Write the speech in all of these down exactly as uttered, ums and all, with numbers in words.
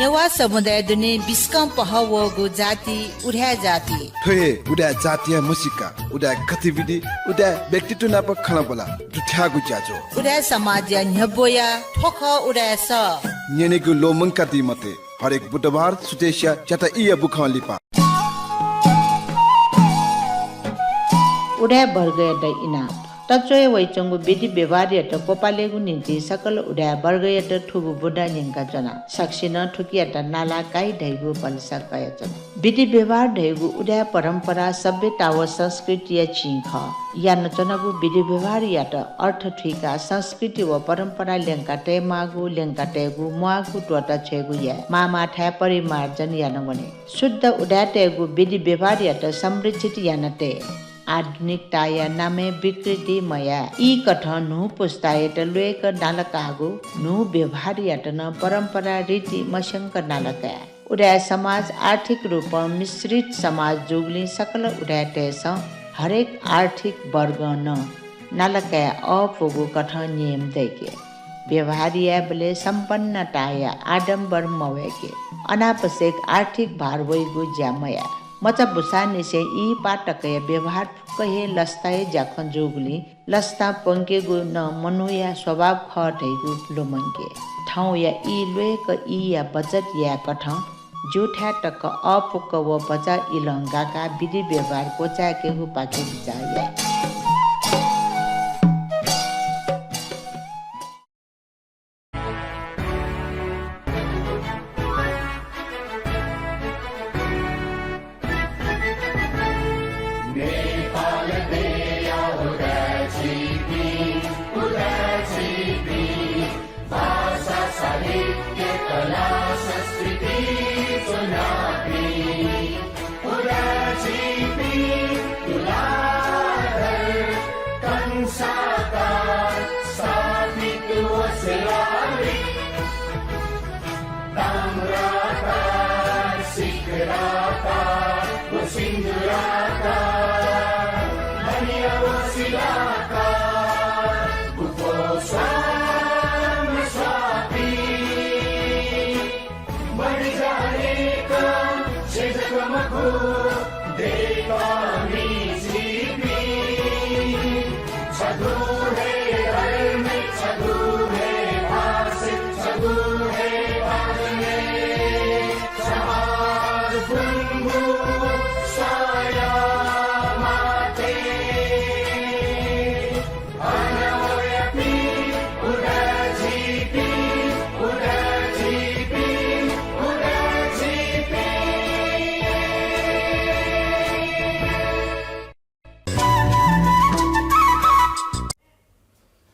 नेवाः समुदाय दुने बिस्कं पहः वःगु जाति उदाय् जाति। थ्व हे उदाय् जातिया म्हसीका, उदाय् गतिविधि, उदाय् व्यक्तित्व नाप खँल्हाबल्हा दुथ्याःगु ज्याझ्वः। उदाय् समाजया न्ह्यब्वया थ्व खः उदाय् सः। न्यनेगु ल्वःमंकादी मते। हरेक बुधबार सुथसिया च्याता ईया बुखं लिपा। उदाय् वर्गयात इनाप। तच्वया वइच्वंगु विधि व्यवहारयात क्वपालेगु निंतिं सकल उदाय् वर्गयात थुगु बुँदा न्यंकाच्वना। सकसिनं थुकियात नाला काइ धइगु भलसा कयाच्वना। विधि व्यवहार धइगु उदाय् परम्परा सभ्यता व संस्कृतिया चिं खः। यानाच्वनागु विधि व्यवहारयात अर्थ थुइकाः संस्कृति व परम्परा ल्यंका तयेमाःगु, ल्यंका तयेगु म्वाःगु त्वःता छ्वयेगु याये। माःमाःथाय् परिमार्जन याना वने। शुद्ध उदाय्‌तय्‌गु विधि व्यवहारयात संरक्षित याना तये। आधुनिकताया नामय् विकृति मयाये। ईकथं न्हू पुस्तायात ल्वय्‌क नालाकाःगु न्हू व्यवहारयात नं परम्परा रीति मस्यंक नालाकाये। उदाय् समाज आर्थिक रूपं मिश्रित समाज जूगुलिं सकल उदाय्‌तय्‌सं हरेक आर्थिक वर्गं नं नालाकाये अःपुगु कथं नियम दय्‌के। व्यवहार यायेबलय् सम्पन्नताया आडम्बर मवय्‌के। अनावश्यक आर्थिक भार वइगु ज्या मयाये। मचा बुसांनिसें ई पाः तकया व्यवहार फुक्क हे लसताया ज्याखँ जूगुलिं लसता प्वंकेगु नं मनूया स्वभाव खः धइगु लुमंके। थौंया ई ल्वय्‌क ईया बचत यायेकथं ज्यूथाय् तक अःपुक व भचा इलं गाकाः विधि व्यवहार क्वचाय्‌केगुपाखे बिचाः याये। नेपाल देया उदाय् झीपिं, उदाय् झीपिं, भाषा, साहित्य, कला, संस्कृति ज्वनापिं, उदाय् झीपिं तुलाधर कंसाकार स्थापित व शिलालिपि। ताम्राकार, सिकराकार व सिन्दूराकार, मणि व शिलाकार, गुफो स्वां स्वापी। मरि जानेका छेँ जक मखु, दय्‌कामि झीपिं। छगू हे धर्म, छगू हे भाषा, छगू हे भाषा, छगू हे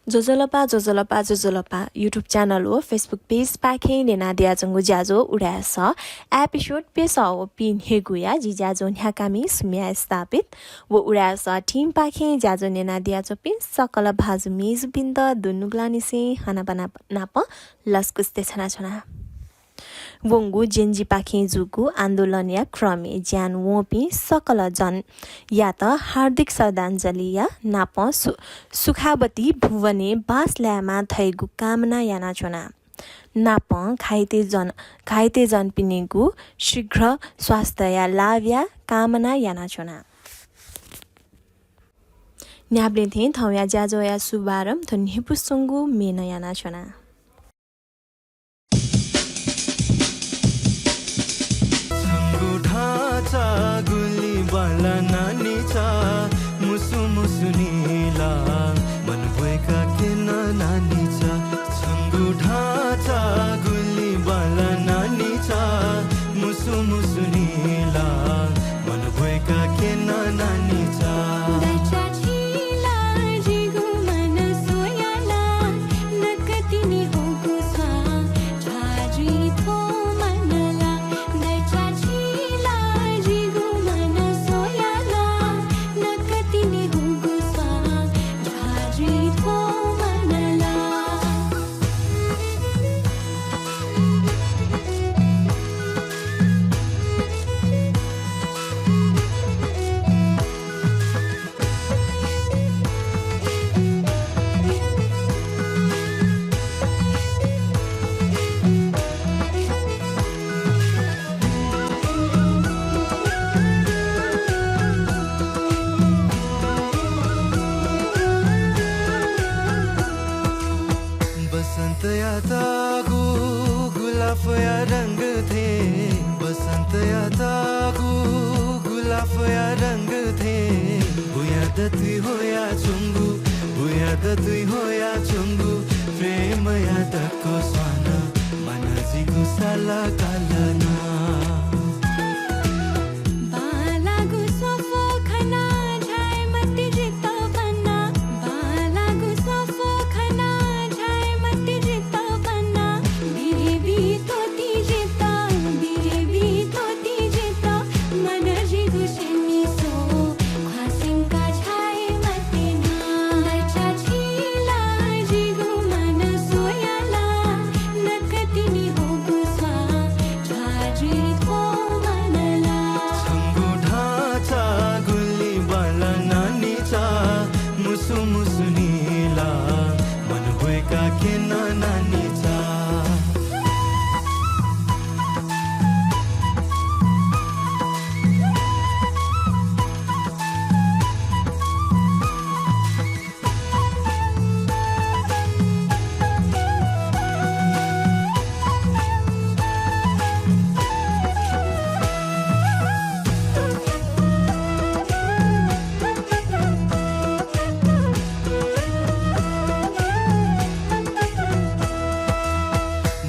ज्वजलपा, ज्वजलपा, ज्वजलपा। YouTube channel व Facebook page पाखें न्यनादियाच्वंगु ज्याझ्वः उदाय् सः episode प्यसः व पीन्हय्‌गूया जि ज्याझ्वः न्ह्याकामि सुम्या स्थापित व उदाय् सः team पाखें ज्याझ्वः न्यनादियाच्वंपिं सकल भाजु मेजुपिन्त दुनुगलंनिसें हनाबना नाप लसकुस देछानाच्वना। वंगु Gen Z पाखें जूगु आन्दोलनया क्रमय् ज्यान वंपिं सकल जनयात हार्दिक श्रद्धाञ्जलिया नापं सु-, सुखावती भुवनय् बास लायेमा धइगु कामना यानाच्वना। नापं घाइते जन, घाइते जनपिनिगु शीघ्र स्वास्थ्यया लाभया कामना यानाच्वना। न्ह्याबलें थें थौंया ज्याझ्वःया शुभारम्भ थ्व न्हिपुसंगु म्येनं यानाच्वना। छंगु धाःचा गुलि बांलानानिचा, मुसु मुसु नीला, मन ब्वय्का क्यनानानिचा। छंगु धाःचा गुलि बांलानानिचा, मुसु मुसु नीला, मन ब्वय्का क्यनानानिचा। दचा झीला जिगु मन स्वयाना, नकतिनि गुलाफया रंग थें, बसन्तया तागु गुलाफया रंग थें, बुँया दतुइ ह्वयाच्वंगु, बुँया दतुइ ह्वयाच्वंगु, प्रेमया दक्व स्वां नं, मान जिगु साला काला नं। बांलाःगु स्वाफू खना झाये मते जितः बना, बांलाःगु स्वाफू खना झाये मते जितः बना, बिरेबी त्वःती जितः, बिरेबी त्वःती जितः, मान जिगु स्यनेसो ख्वाः स्यंका झाये मते ना। लैचा छिला जिगु मान स्वयाला, नकतिनि होगु स्वां ज्वाजु थ्व मनला। छंगु ढाँचा गुलि बांला नानीचा, मुसु मुसु निला, मन बुइका क्यन नानीचा।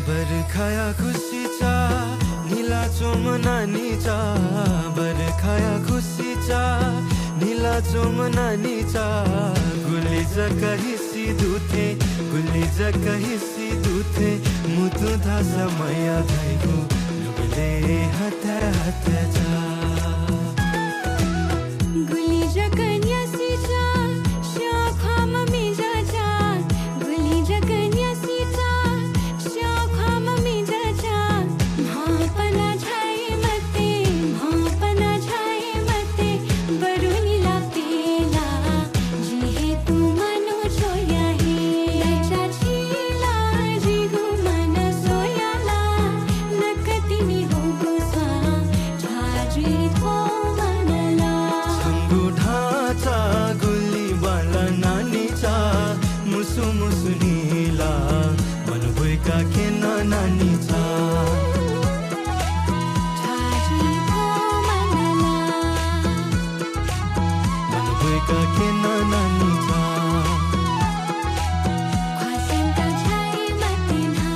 बरखाया खुसिचा, न्हिला च्वंम्ह नानीचा, बरखाया खुसिचा, न्हिला च्वंम्ह नानीचा, गुलि जक हिसि दुथें, गुलि जक हिसि दुथें, मुतु धाःसा मया धाइगु, नुगलय् हतर हतर जा। गुलि जक न्यासि जा, स्याख्वाःम्ह मिजा जा, गुलि जक न्यासि जा, स्याख्वाःम्ह मिजा जा, म्ह पना झाये मते, म्ह पना झाये मते, बरु निला पेला, जि हे तू मनू च्वया हे। लैचा छिला जिगु मान स्वयाला, नकतिनि होगु स्वां ज्वाजु थ्व मनला। छंगु ढाँचा गुलि बांला नानीचा, मुसु मुसु निला, मन बुइका क्यन नानीचा। ज्वाजु थ्व मनला। मन बुइका क्यन नानीचा। ख्वाः स्यंका झाये मते ना।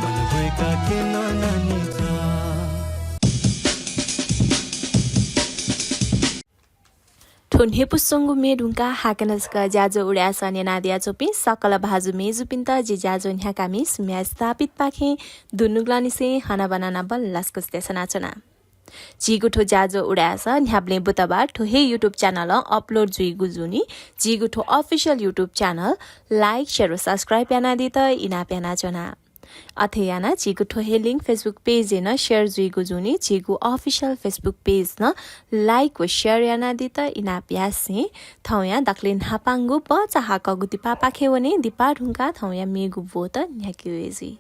मन बुइका क्यन नानीचा। थ्व न्ह्यइपुसे च्वंगु म्ये धुंकाः हाकनं छकः ज्याझ्वः उदाय् सः न्यनादियाच्वंपिं सकल भाजु मय्जुपिन्त जि ज्याझ्वः न्ह्याकामि सुम्या स्थापितपाखें दुनुगलंनिसें हनाबना नापं लसकुस देछानाच्वना। झीगु थ्व ज्याझ्वः उदाय् सः न्ह्याबलें बुधबार थ्व हे YouTube channel-य् upload जुइगु जूनि। झीगु थ्व official YouTube channel like, share व subscribe यानादीत इनाप यानाच्वना। अथे यानाः झीगु थ्व हे link Facebook page-य् नं share जुइगु जूनि। झीगु official Facebook page नं like व share यानादीत इनाप यासें थौंया दकले न्हापांगु भचा हाकःगु दिपापाखे वने। दिपा धुंकाः थौंया मेगु ब्वत न्ह्याके वये जुइ।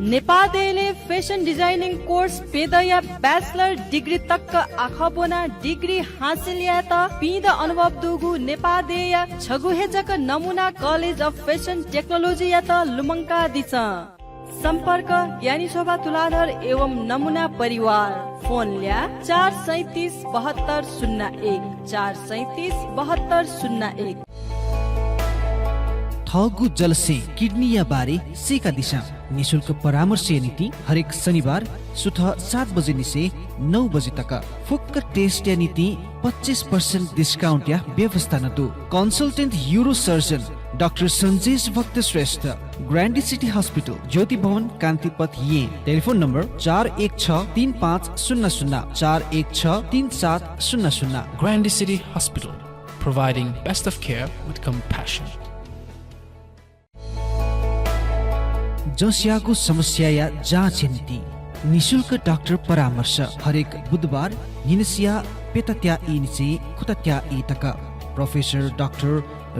नेपाः देय् fashion designing course प्यदँया bachelor degree तक आखः ब्वनाः degree हासिल यायेत पीदँ अनुभव दुगु नेपाः देय्‌या छगू हे जक नमुना College of Fashion Technology-यात लुमंकादिसँ। सम्पर्क ज्ञानी शोभा तुलाधर एवं नमुना परिवार। फोन ल्याः चार सैँतिस बहत्तर शून्य एक, चार सैँतिस बहत्तर शून्य एक। थःगु जलस्यें किडनीया बारे सीकादिसँ। निशुल्क परामर्शया निंतिं हरेक शनिबार सुथ सात बजे निसें नौ बजे तक। फुक्क test-या निंतिं पच्चिस percent discount-या व्यवस्था नं दु। Consultant urosurgeon डाक्टर सन्जेश भक्त श्रेष्ठ, ग्रान्डी सिटी हस्पिटल, ज्योति भवन, कान्तिपथ, येँ। टेलिफोन नम्बर चार एक छ तीन पाँच शून्य शून्य, चार एक छ तीन सात शून्य शून्य। Grande City Hospital, providing best of care with compassion. जँस्याःगु समस्याया जाँचया निंतिं निशुल्क डाक्टर परामर्श हरेक बुधबार न्हिनसिया प्यतात्या ई निसें खुतात्या ई तक। प्रोफेसर डाक्टर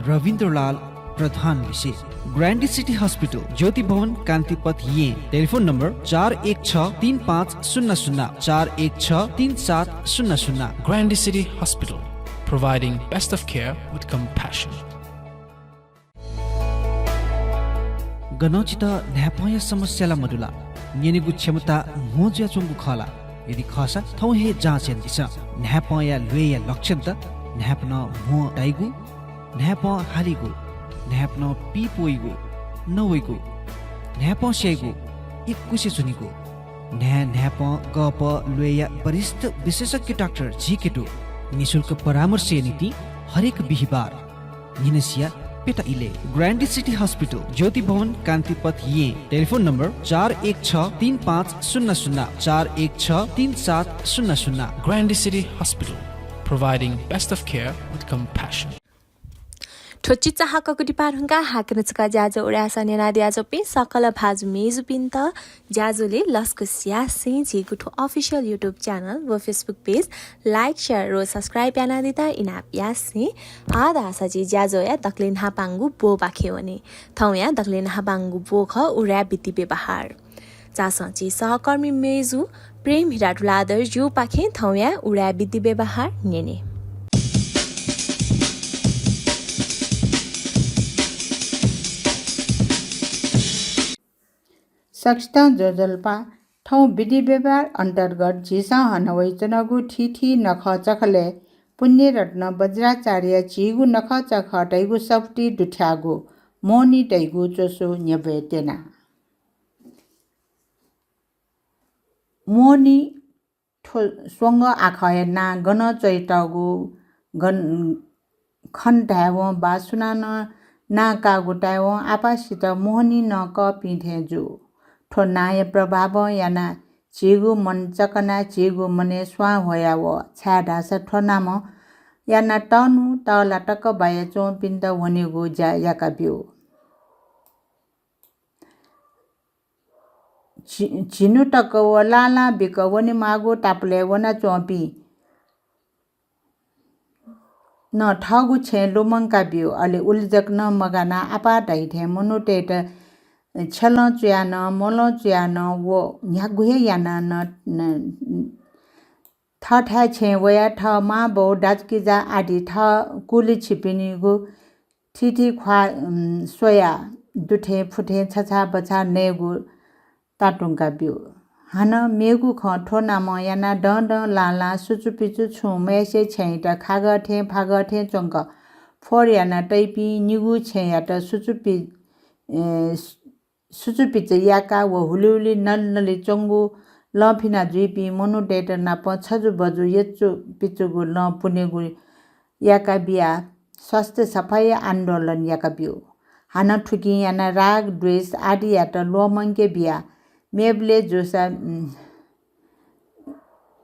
रविन्द्रलाल प्रधान लिसे। ग्रान्डी सिटी हस्पिटल, ज्योति भवन, कान्तिपथ, येँ। टेलिफोन नम्बर चार एक छ तीन पाँच शून्य शून्य, चार एक छ तीन सात शून्य शून्य। Grande City Hospital, providing best of care with compassion. गनं छितः न्हाय्पंया समस्या ला मदु ला? न्यनेगु क्षमता म्हो जुयाच्वंगु खः ला? यदि खःसा, थौं हे जाँच यानादिसँ। न्हाय्पंया ल्वय्या लक्षणत न्हाय्पनं म्हो ताइगु, न्हाय्पं हालीगु, न्हाय्पनं पीप वइगु, नवइगु, न्हाय्पं स्याइगु, इकुसे च्वनीगु, न्हाय् न्हाय्पं गःपः ल्वय्या वरिष्ठ विशेषज्ञ डाक्टर झीके दु। निशुल्क परामर्शया निंतिं हरेक बिहिबार न्हिनसिया प्यता इलय्। ग्रान्डी सिटी हस्पिटल, ज्योति भवन, कान्तिपथ, येँ। टेलिफोन नम्बर चार एक छ तीन पाँच शून्य शून्य, चार एक छ तीन सात शून्य शून्य। Grande City Hospital, providing best of care with compassion. थ्व चिचाहाकःगु दिपाः धुंकाः हाकनं छकः ज्याझ्वः उदाय् सः न्यनादियाच्वंपिं सकल भाजु मय्जुपिन्त ज्याझ्वलय् लसकुस यासें झीगु थ्व official YouTube channel व Facebook page like, share व subscribe यानादीत इनाप यासें आः धाःसा झी ज्याझ्वःया दकलय् न्हापांगु ब्वपाखे वने। थौंया दकलय् न्हापांगु ब्व खः उदाय् विधि व्यवहार। झासँ झी सहकर्मी मय्जु प्रेम हिरा तुलाधर ज्यूपाखें थौंया उदाय् विधि व्यवहार न्यने। सकसितं ज्वजलपा। थौं विधि व्यवहार अन्तर्गत झीसं हनावयाच्वनागु थीथी नखःचखलय् पुण्यरत्न वज्राचार्यया झीगु नखःचखः धइगु सफुती दुथ्याःगु मोहनी धइगु च्वसु न्ह्यब्वये त्यना। मोहनी थ्व स्वंगः आखःया नां गनं च्वयातःगु गन-, खँ धायेवं वा सुनानं नां काःगु तायेवं आपासित मोहनी नं कःपिं थें जू। थ्व नांया प्रभावं यानाः झीगु मन चकनाः झीगु मनय् स्वां ह्वया वः, छाय्धाःसा थ्व नामं यानाः तःन्हु तःला तक बायाच्वंपिन्त ह्वनेगु ज्या याकाब्यू। झि-, झिन्हु तक व लालां बिक वनेमाःगु तापालय् वनाच्वंपिं नं थःगु छेँय् लुमंका ब्यू। अले उलि जक नं मगानाः आपाः धइथें मनूतय्त छ्यलं चुयाः नं, मलं चुयाः नं व न्ह्यागु हे यानाः नं, नं थःथाय् छेँय् वयाः थः मांबौ, दाजुकिजा आदि थः कुलि छिपिनिगु थीथी ख्वाः, उम्, स्वयाः दुथें फुथें छछाः बछाः नयेगु तातुंका ब्यू। हानं मेगु खँ थ्व नामं यानाः दँ दँ लां लां सुचुपिचु छुं मयासें छेँयात खागः थें फागः थें च्वंक फोहोर याना तइपिं निगू छेँयात सुचुपि-, ए, सुचुपिचु याकाः व हुलिहुलि नलिनलि च्वंगु लं फिना जुइपिं मनूतय्त नाप छजुबजु यचुपिचुगु लं पुनेगु याका बियाः स्वास्थ्य सफाया आन्दोलन याका ब्यू। हानं थुकिं यानाः राग, द्वेष आदियात ल्वःमंके बियाः मेबलय् जूसा, उम्,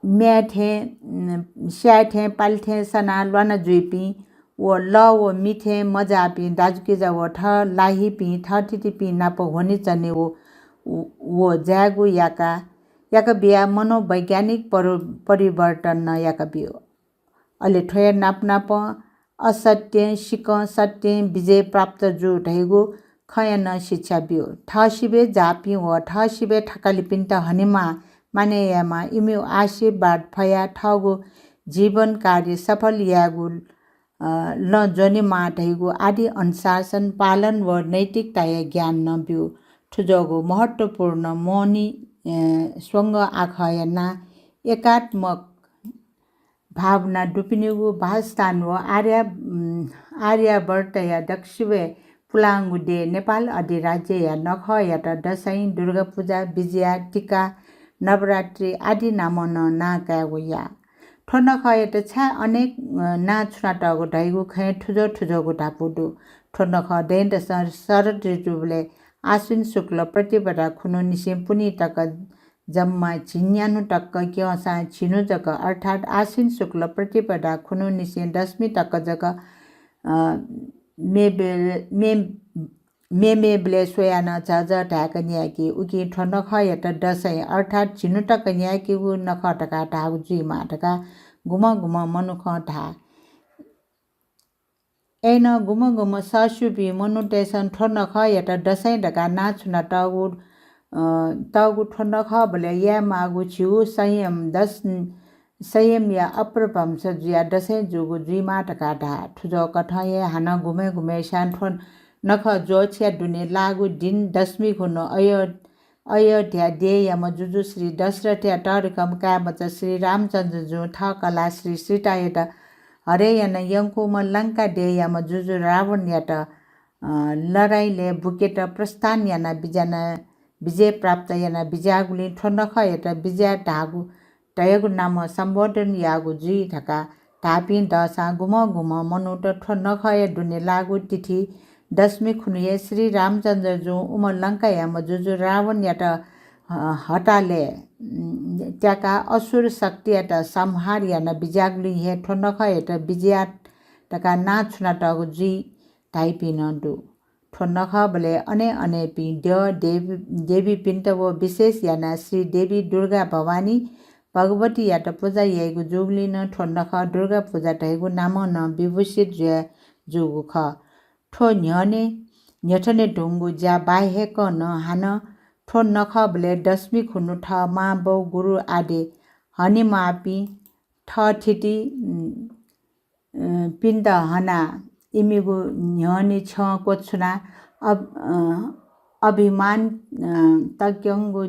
म्याये थें, उम्, स्याये थें, पाले थें सनाः ल्वाना जुइपिं व लः व मि थें मजाःपिं दाजुकिजा व थःलाहिपिं थःथितिपिं नाप ह्वने चने व, व जायेगु याका, याका बियाः मनोवैज्ञानिक परि-, परिवर्तन नं याका ब्यू। अले थ्वया नाप नापं असत्यं सिकं सत्यं विजय प्राप्त जू धइगु खँया नं शिक्षा ब्यू। थःसिबय् जाःपिं व थःसिबय् थकालिपिन्त हनेमाः, मानय् यायेमाः, इमिगु आशीर्वाद फयाः थःगु जीवन कार्य सफल यायेगु, अ, लँ ज्वनेमाः धइगु आदि अनुशासन पालन व नैतिकताया ज्ञान नं ब्यू। थुजःगु महत्त्वपूर्ण मोहनी, अ, स्वंगः आखःया नां एकात्मक भावना दुपिनिगु वासस्थान व आर्या-, उम्, आर्यावर्तया दक्वसिबय् पुलांगु देय् नेपाल अधिराज्यया नखःयात दशैं, दुर्गापूजा, विजया, टीका, नवरात्रि आदि नामं नं नां कायेगु याः। थ्व नखःयात छाय् अनेक, अ, नां छुनातःगु धइगु खँय् थुजः थुजःगु धापू दु। थ्व नखः दँय्‌दसं शरद ऋतुबलय् आश्विन शुक्ल प्रतिपदा खुन्हुनिसें पुन्हि तक जम्मा झिंन्यान्हु तक क्यंसां झिन्हु जक, अर्थात् आश्विन शुक्ल प्रतिपदा खुन्हुनिसें दशमी तक जक, अ, मेबे-, मे-, मेमेबलय् स्वयाः नं झःझः धाय्‌क न्यायेकी। उकिं थ्व नखःयात दशैं, अर्थात् झिन्हु तक न्यायेकीगु नखः धकाः धाःगु जुइमाः धकाः गुम्ह गुम्ह मनुखं धाः। अय्‌नं गुम्ह गुम्ह सःस्यूपिं मनूतय्‌सं थ्व नखःयात दशैं धकाः नां छुनातःगु, अ, तःगु थ्व नखःबलय् यायेमाःगु झिगू संयम दश, संयमया अपभ्रंश जुयाः दसैं जूगु जुइमाः धकाः धाः। थुजोकथं हे हानं गुम्हय् गुम्हय् स्यां थ्व नखः ज्वःछिया दुने लाःगु दिं दशमी खुन्हु अयो-, अयोध्या देय्‌याम्ह जुजु श्री दशरथया तःधिकःम्ह काय्‌मचा श्री रामचन्द्रजुं थः कलाः श्री सीतायात हरय् यानाः यंकूम्ह लंका देय्‌याम्ह जुजु रावणयात, अ, लडाइँलय् बुकेत प्रस्थान याना बिज्याना विजय प्राप्त याना बिज्याःगुलिं थ्व नखःयात बिज्याः धाःगु, धयागु नामं सम्बोधन याःगु जुइ धकाः धाःपिं दःसां गुम्हं गुम्हं मनूत थ्व नखःया दुने लाःगु तिथि दशमी खुन्हु हे श्री रामचन्द्रजुं उम्ह लंकायाम्ह जुजु रावणयात, अ, हतालय्, उम्, त्याकाः असुर शक्तियात संहार याना बिज्याःगुलिं हे थ्व नखःयात बिज्याः धकाः नां छुनातःगु जुइ धाइपिं नं दु। थ्व नखःबलय् अने अनेपिं द्यः देवी, देवीपिन्त व विशेष यानाः श्री देवी दुर्गा भवानी भगवतीयात पुजा याइगु जूगुलिं नं थ्व नखः दुर्गा पुजा धइगु नामं नं विभूषित जुया जूगु खः। थ्व न्ह्यःने न्ह्यथने धुंगु ज्या बाहेक नं हानं थ्व नखःबलय् दशमी खुन्हु थः मां बौ गुरु आदि हनेमाःपिं थःथिति, उम्, अ, पिन्त हनाः इमिगु न्ह्यःने छ्यं क्वछुनाः अभ-, अ, अभिमान, अ, तक्यंगु,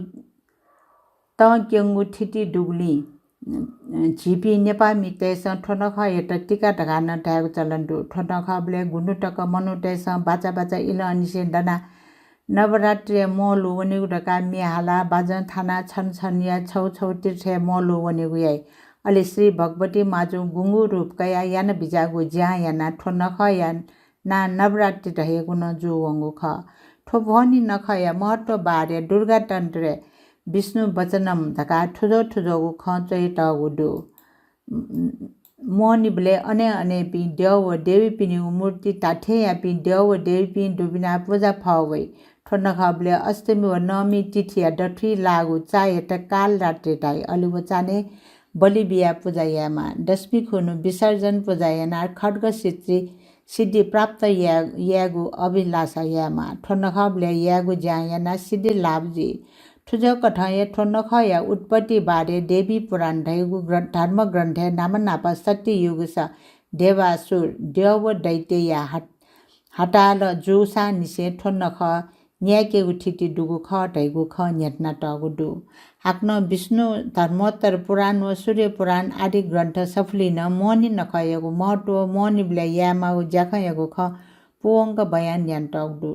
तक्यंगु थिति दुगुलिं, अ, झीपिं नेपाःमितय्‌सं थ्व नखःयात टिका धकाः नं धायेगु चलन दु। थ्व नखःबलय् गुन्हु तक मनूतय्‌सं बाचा बाचा इलंनिसें दनाः नवरात्रिया म्वःल्हू वनेगु धकाः म्ये हालाः बाजं थानाः छन छनया छौ छौ तीर्थय् म्वःल्हू वनेगु याइ। अले श्री भगवती माजुं गुंगू रूप कयाः याना बिज्याःगु ज्यां यानाः थ्व नखःया नां नवरात्रि धयागु नं जूवंगु खः। थ्व मोहनी नखःया महत्व बारे दुर्गा तन्त्रय् विष्णु वचनम धकाः थुजो थुजोगु खँ च्वयातःगु दु। मोहनीबलय् अने अनेपिं द्यः व देवीपिनिगु मूर्ति धात्थेंयापिं द्यः व देवीपिं दुबिनाः पुजा फः वइ। थ्व नखःबलय् अष्टमी व नवमी तिथिया दथुइ लाःगु चायात कालरात्रि धाइ। अले व चान्हय् बलि बियाः पुजा यायेमाः। दशमी खुन्हु विसर्जन पुजा यानाः खड्ग सिद्धि, सिद्धि प्राप्त याये-, यायेगु अभिलाषा यायेमाः। थ्व नखःबलय् यायेगु ज्यां यानाः सिद्धि लाभ जुइ। थुजोकथं हे थ्व नखःया उत्पत्ति बारे देवी पुराण धइगु ग्र-, धर्मग्रन्थय् नामनापं सत्ययुगस देवासुर, द्यः व दैत्यया हत-, हताल जूसांनिसें थ्व नखः न्यायेकेगु थिति दुगु खः धइगु खँ न्ह्यथनातःगु दु। हाकनं विष्णु धर्मोत्तर पुराण व सूर्य पुराण आदि ग्रन्थ सफुलिं नं मोहनी नखःयागु महत्व व मोहनीबलय् यायेमाःगु ज्याखँयागु खँ पूवंक बयान यानातःगु दु।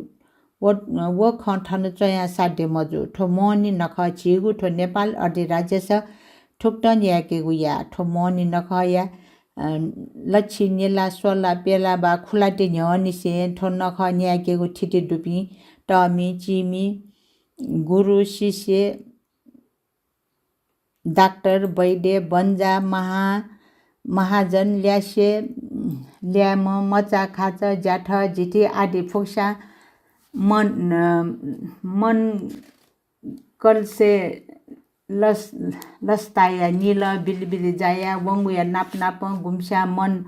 व, व खँ थन च्वयाः साध्य मजू। थ्व मोहनी नखः झीगु थ्व नेपाल अधिराज्यस थुकथं न्यायेकेगु याः। थ्व मोहनी नखःया, अ, लच्छि, निला, स्वला, प्यला वा खुलाति न्ह्यःनिसें थ्व नखः न्यायेकेगु थिति दुपिं तःमि, चिमि, गुरु, शिष्य, डाक्टर, वैद्य, बन्जा, महा-, महाजन, ल्यासे, ल्याय्म्ह, मचा, खाचा, ज्याथ, जिथि आदि फुक्कस्यां मन, अ, मन कलसे लस-, लसताया निल बिलिबिलि जायाः वंगुया नाप नापं गुम्हस्यां मन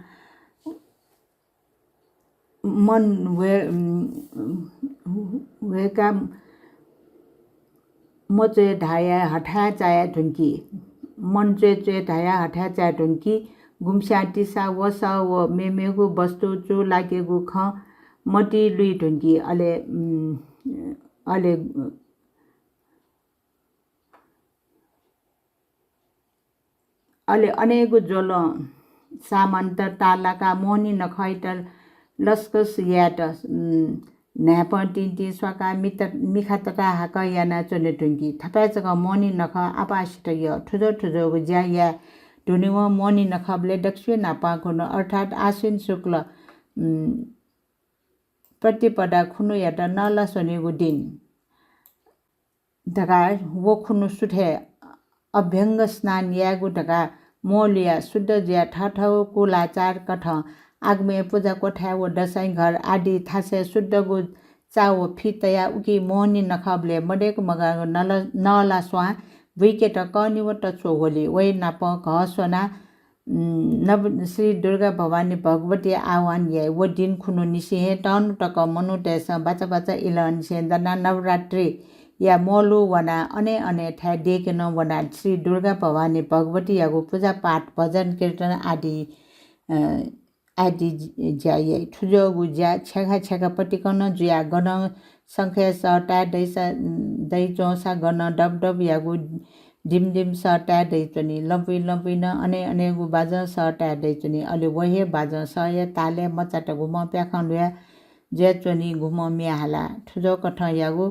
मन वे-, वेका मच्वये धायाः हथाय् चाये धुंकी। मन च्वये च्वये धायाः हथाय् चाये धुंकी। गुम्हस्यां तिसा, वसः व मेमेगु वस्तु चू लाकेगु खँ मतिइ लुइ धुंकी। अले, उम्, अले अले अनेगु ज्वलं सामानत ताःलाकाः मोहनी नखःयात लसकुस यायेत, उम्, न्हाय्पं तिंतिं स्वाकाः मित-, मिखा तताहाकः यानाच्वने धुंकी। थपाय्‌चकं मोहनी नखः आपासित यः। थुजो थुजोगु ज्या याये धुनेवं मोहनी नखःबलय् दक्वसिबय् न्हापांखुन्हु अर्थात् आश्विन शुक्ल, उम्, प्रतिपदा खुन्हुयात नःलास्वनेगु दिं धकाः व खुन्हु सुथय् अभ्यंग स्नान यायेगु धकाः म्वःल्हुयाः शुद्ध जुयाः थःथःगु कुलाचार कथं आगमय् पुजा क्वथाय् व दसैं घर आदि थासय् शुद्धगु चा व फि तयाः उकी मोहनी नखःबलय् मदय्क मगाःगु नल-, नःलास्वां बुइकेत कःनिव तछ्व ह्वली। वय् नाप घः स्वनाः उम्, नव-, श्री दुर्गा भवानी भगवती आह्वान याइ। व दिं खुन्हुनिसें हे तःन्हु तक मनूतय्सं बाचा बाचा इलंनिसें दनाः नवरात्रि या मोलु वना अने अने थाय् देकेनं वना श्री दुर्गा भवानी भगवतीयागु पूजा पाठ, भजन कीर्तन आदि, अ, आदि ज्या याइ। थुजोगु ज्या छेँखा छेँखा पतिकनं जुया गनं शंखय् सः ताय् दइसा, दइच्वंसा गनं डब डब यागु डिम डिम सः ताय् दइच्वनी। लँपुइ लँपुइ नं अने अनेगु बाजं सः ताय् दइच्वनी। अले व हे बाजं सःया तालय् मचात गुम्हं प्याखं ल्हुया जुयाच्वनी, गुम्हं म्ये हाला। थुजो कथं यागु,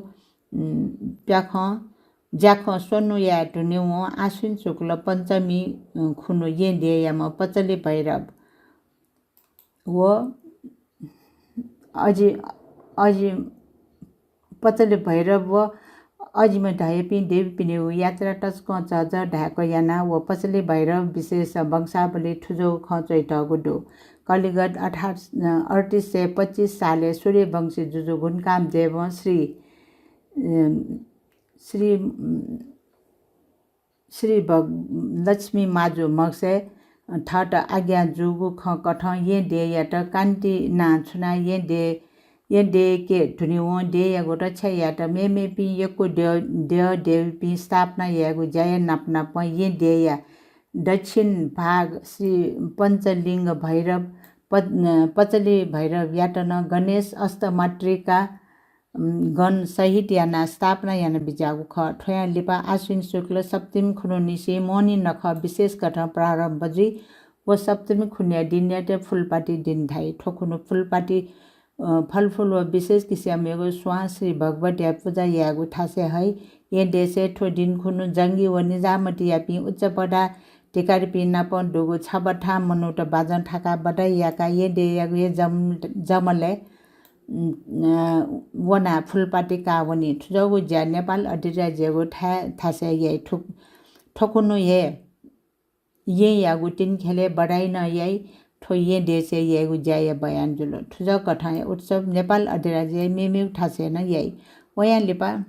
उम्, प्याखं ज्याखं स्वन्हु याये धुनेवं आश्विन शुक्ल पञ्चमी, उम्, खुन्हु येँ देय्‌याम्ह पचली भैरव व अजि-, अजि-, पचली भैरव व अजिमा धयापिं देवीपिनिगु यात्रा तसकं झःझः धाय्‌क याना। व पचली भैरव विशेष वंशावली थुजो खँ च्वइतःगु दु। कलिगत अठार, अ, अडतिस सय पच्चिस सालय् सूर्यवंशी जुजु गुणकामदेवं श्री, अ, श्री, अ, श्री भग-, लक्ष्मी माजु म्हगसय् थःत आज्ञा जूगु खँ कथं येँ देय्‌यात कान्ति नां छुनाः येँ देय्, येँ देय्‌के धुनेवं देय्‌यागु रक्षा यायेत मेमेपिं यक्व देव, देव देवीपिं स्थापना यायेगु ज्याया नाप नापं येँ देय्‌या दक्षिण भाग श्री पञ्चलिङ्ग भैरव, प-, पचली भैरवयात नं गणेश अष्टमातृका, उम्, गण सहित यानाः स्थापना याना बिज्याःगु खः। थ्वयां लिपा आश्विन शुक्ल सप्तमी खुन्हु निसें मोहनी नखः विशेष कथं प्रारम्भ जुइ। व सप्तमी खुन्हुया दिनयात फुलपाती दिन धाइ। थ्व खुन्हु फुलपाती, अ, फलफुल व विशेष किसिमयागु स्वां श्री भगवतीया पूजा यायेगु थासय् हइ। येँ देशय् थ्व दिन खुन्हु जंगी व निजामतीयापिं उच्च पदाधिकारीपिं नाप दुगु छबथां मनूत बाजं थाकाः बधाई याकाः येँ देय्‌यागु हे जम-, जमलय्, उम्, अ, वनाः फुलपाती काः वनी। थुजोगु ज्या नेपाल अधिराज्ययागु थाय् थासय् याइ। थु-, थ्व खुन्हु हे येँयागु तिनिख्यलय् बधाई नं याइ। थ्व येँ देशय् याइगु ज्याया बयान जुल। थुजो कथंया उत्सव नेपाल अधिराज्यया मेमेगु थासय् नं याइ। वयां लिपा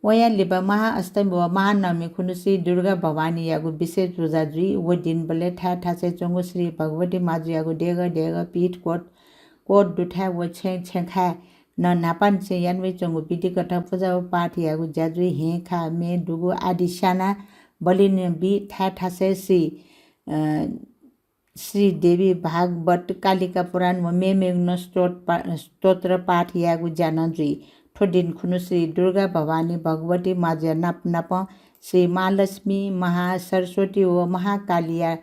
वयां लिपा महाअष्टमी व महानवमी खुन्हु श्री दुर्गा भवानीयागु विशेष पूजा जुइ। व दिनबलय् थाय् थासय् च्वंगु श्री भगवती माजुयागु देगः देगः, पीठ, कोट, कोट दुथाय् व छेँ छेँखाय् नं न्हापांनिसें याना वइच्वंगु विधि कथं पूजा व पाठ यायेगु ज्या जुइ। हेँ, खा, म्ये, दुगु आदि स्यानाः बलि नं बी। थाय् थासय् श्री, अ, श्री देवी भागवत कालिका पुराण व मेमेगु नं स्तोत पा-, स्तोत्र पाठ यायेगु ज्या नं जुइ। थ्व दिन खुन्हु श्री दुर्गा भवानी भगवती माजुया नाप नापं श्री महालक्ष्मी, महासरस्वती व महाकालीया,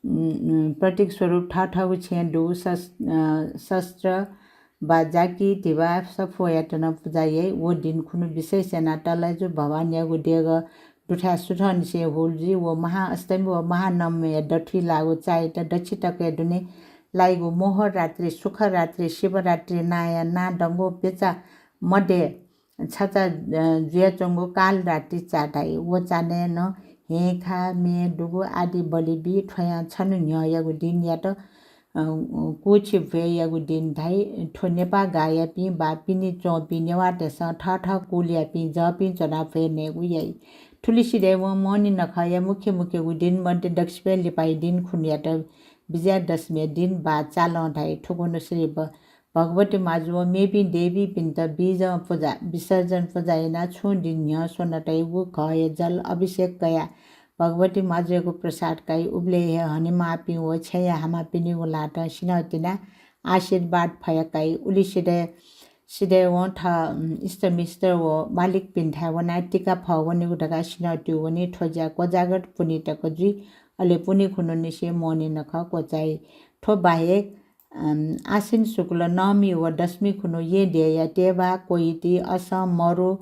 उम्, उम्, प्रतीक स्वरूप थःथःगु छेँय् दुगु शस-, अ, शस्त्र वा जाकि धिबा सफूयात नं पुजा याइ। व दिन खुन्हु विशेष यानाः तलाजु भवानीयागु देगः दुथाय् सुथंनिसें हुल जुइ। व महाअष्टमी व महानवमीया दथुइ लाःगु चायात दच्छि तकया दुने लाइगु मोहरात्रि, सुखरात्रि, शिवरात्रि नांया नांदंगु प्यचा मध्ये छचा, अ, जुयाच्वंगु कालरात्रि चा धाइ। व चान्हय् नं हेँ, खा, म्ये, दुगु आदि बलि बी। थ्वयां छन्हु न्ह्यःयागु दिनयात, अ, कुछि भ्वय्‌यागु दिन धाइ। थ्व नेपाः गाःयापिं वा पिने च्वंपिं नेवाःतय्‌सं थःथः कुलयापिं जःपिं च्वनाः भ्वय् नयेगु याइ। थुलि सिधय्‌वं मोहनी नखःया मुख्य मुख्यगु दिन मध्ये दक्वसिबय् लिपाया दिन खुन्हुयात विजयादशमीया दिन वा चालं धाइ। थुकुन्हु श्री भ-, भगवती माजु व मेपिं देवीपिन्त बीजं पुजा, विसर्जन पुजा यानाः छुं दिन न्ह्यः स्वनातयागु घःया जल अभिषेक कयाः भगवती माजुयागु प्रसाद काइ। उबलय् हे हनेमाःपिं व छेँया हामापिनिगु ल्हातं सिन्हः तिनाः आशीर्वाद फया काइ। उलि सिधय्, सिधय्‌वं थः, उम्, इष्टमित्र व मालिकपिन्थाय् वनाः तिका फः वनेगु धकाः सिन्हः त्यू वनी। थ्व ज्या कोजाग्रत पुन्हि तक जुइ। अले पुन्हि खुन्हुनिसें मोहनी नखः क्वचाइ। थ्व बाहेक, अम, आश्विन शुक्ल नवमी व दशमी खुन्हु येँ देय्‌या तेवा, कोइति, असं, मरु,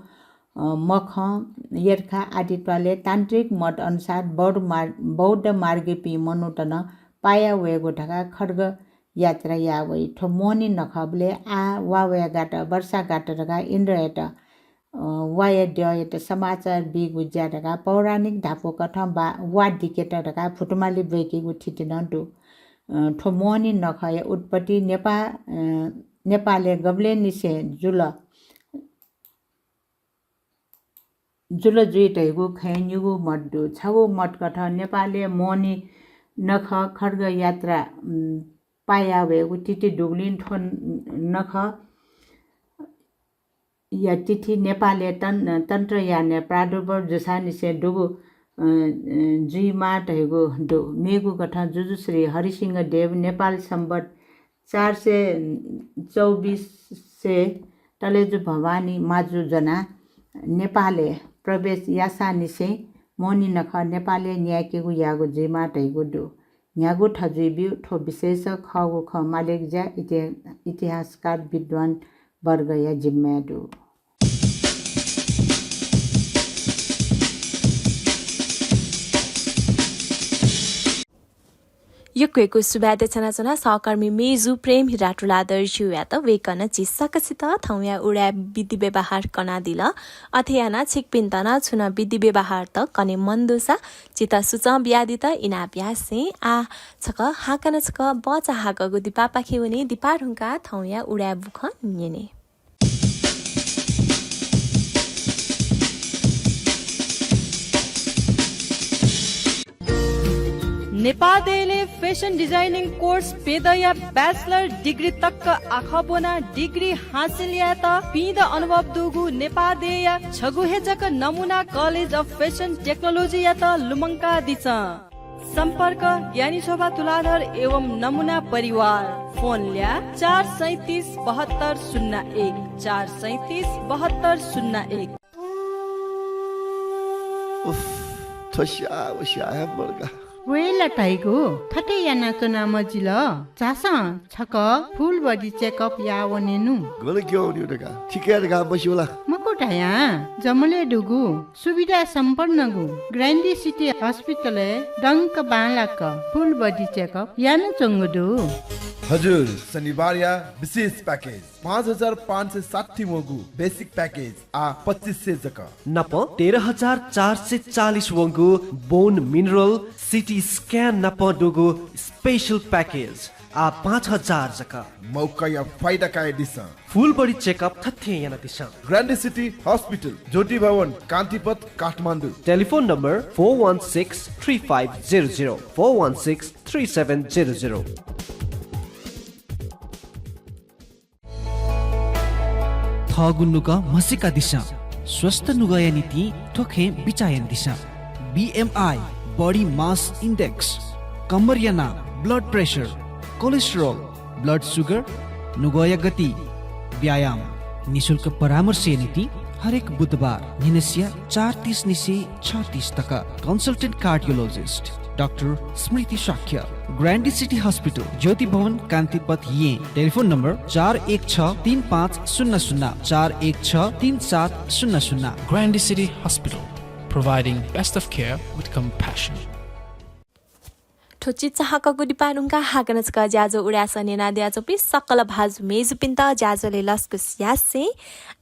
अ, मखं, यर्खा आदि त्वालय् तान्त्रिक मत अनुसार बौद्ध मार-, बौद्ध मार्गीपिं मनूत नं पाया वयेगु धकाः खड्ग यात्रा याः वइ। थ्व मोहनी नखःबलय् आः वा वयागात, वर्षागात धकाः इन्द्रयात, अ, वाया द्यःयात समाचार बीगु ज्या धकाः पौराणिक धापू कथं बा-, वा दिकेत धकाः भुतुमाली ब्वय्‌कीगु थिति नं दु। अ, थ्व मोहनी नखःया उत्पत्ति नेपा-, अ, नेपालय् गबलेंनिसें जुल, जुल जुइ धइगु खँय् निगू मत दु। छगू मत कथं नेपालय् मोहनी नखः खड्ग यात्रा, उम्, पाया वयेगु थिति दुगुलिं थ्व नखः या तिथि नेपालय् तन-, तन्त्रयानया प्रादुर्भाव जूसांनिसें दुगु, अ, अ, जुइमाः धइगु दु। मेगु कथं जुजुश्री हरिसिंह देव नेपाल सम्बत चार सय चौबिसय् तलेजु भवानी माजु ज्वनाः नेपालय् प्रवेश याःसांनिसें मोहनी नखः नेपालय् न्यायेकेगु याःगु जुइमाः धइगु दु। न्ह्यागु थजुइब्यू। थ्व विषयस खःगु खँ मालेगज्या इति-, इतिहासकार विद्वान वर्गया जिम्माय् दु। यक्व यक्व सुभाय् देछानाच्वना सहकर्मी मेजु प्रेम हिरा तुलाधरज्यूयात। वय्कलं झी सकसित थौंया उदाय् विधि व्यवहार कनादिल। अथे यानाः छिकपिन्त नं छुं नं विधि व्यवहारत कने मन दुसा झीत सुचं बियादीत इनाप यासें आः छकः हाकनं छकः बचा हाकःगु दिपापाखे वने। दिपा धुंकाः थौंया उदाय् बुखँ न्यने। नेपाः देय्‌लय् fashion designing course प्यदँया bachelor degree तक आखः ब्वनाः degree हासिल यायेत पीदँ अनुभव दुगु नेपाः देय्‌या छगू हे जक नमुना College of Fashion Technology-यात लुमंकादिसँ। सम्पर्क ज्ञानी शोभा तुलाधर एवं नमुना परिवार। फोन ल्याः चार सैँतिस बहत्तर शून्य एक, चार सैँतिस बहत्तर शून्य एक। उफ, थ्व स्याः व स्याः हे मदुगु। वय् ला धाइगु, थथे यानाच्वना मजिल। झासँ छकः full body checkup याः वनेनु। गन क्यं वनेगु धकाः, थिकय् धकाः मस्यू ला? मखु धयां, जमलय् दुगु सुविधा सम्पन्नगु Grande City Hospital-य् दंक बांलाक full body checkup यानाच्वंगु दु। हजुर, शनिबारया विशेष package, पाँच हजार पाँच सय साठी वंगु basic package आः पच्चिस सय जक। नाप तेह्र हजार चार सय चालिस वंगु bone mineral, CT scan नाप दुगु special package आः पाँच हजार जक। मौकाया फाइदा कयादिसँ। Full body checkup थथे यानादिसँ। Grande City Hospital, ज्योति भवन, कान्तिपथ, Kathmandu. Telephone number four one six three five zero zero, four one six three seven zero zero। थःगु नुगः म्हसीकादिसँ। स्वस्थ नुगःया निंतिं थ्व खँय् बिचाः यानादिसँ। BMI, body mass index, कम्मरया नाप, blood pressure, cholesterol, blood sugar, नुगःया गति, व्यायाम। निशुल्क परामर्शया निंतिं हरेक बुधबार न्हिनसिया चार तीस निसें छ तीस तक। Consultant cardiologist डाक्टर स्मृति शाक्य। Grande City Hospital, ज्योति भवन, कान्तिपथ, येँ। Telephone number चार एक छ तीन पाँच शून्य शून्य, चार एक छ तीन सात शून्य शून्य। Grande City Hospital, providing best of care with compassion. थ्व चिचाहाकःगु दिपा धुंकाः हाकनं छकः ज्याझ्वः उदाय्‌सः न्यनादियाच्वंपिं सकल भाजु मेजुपिन्त ज्याझ्वलय् लसकुस यासें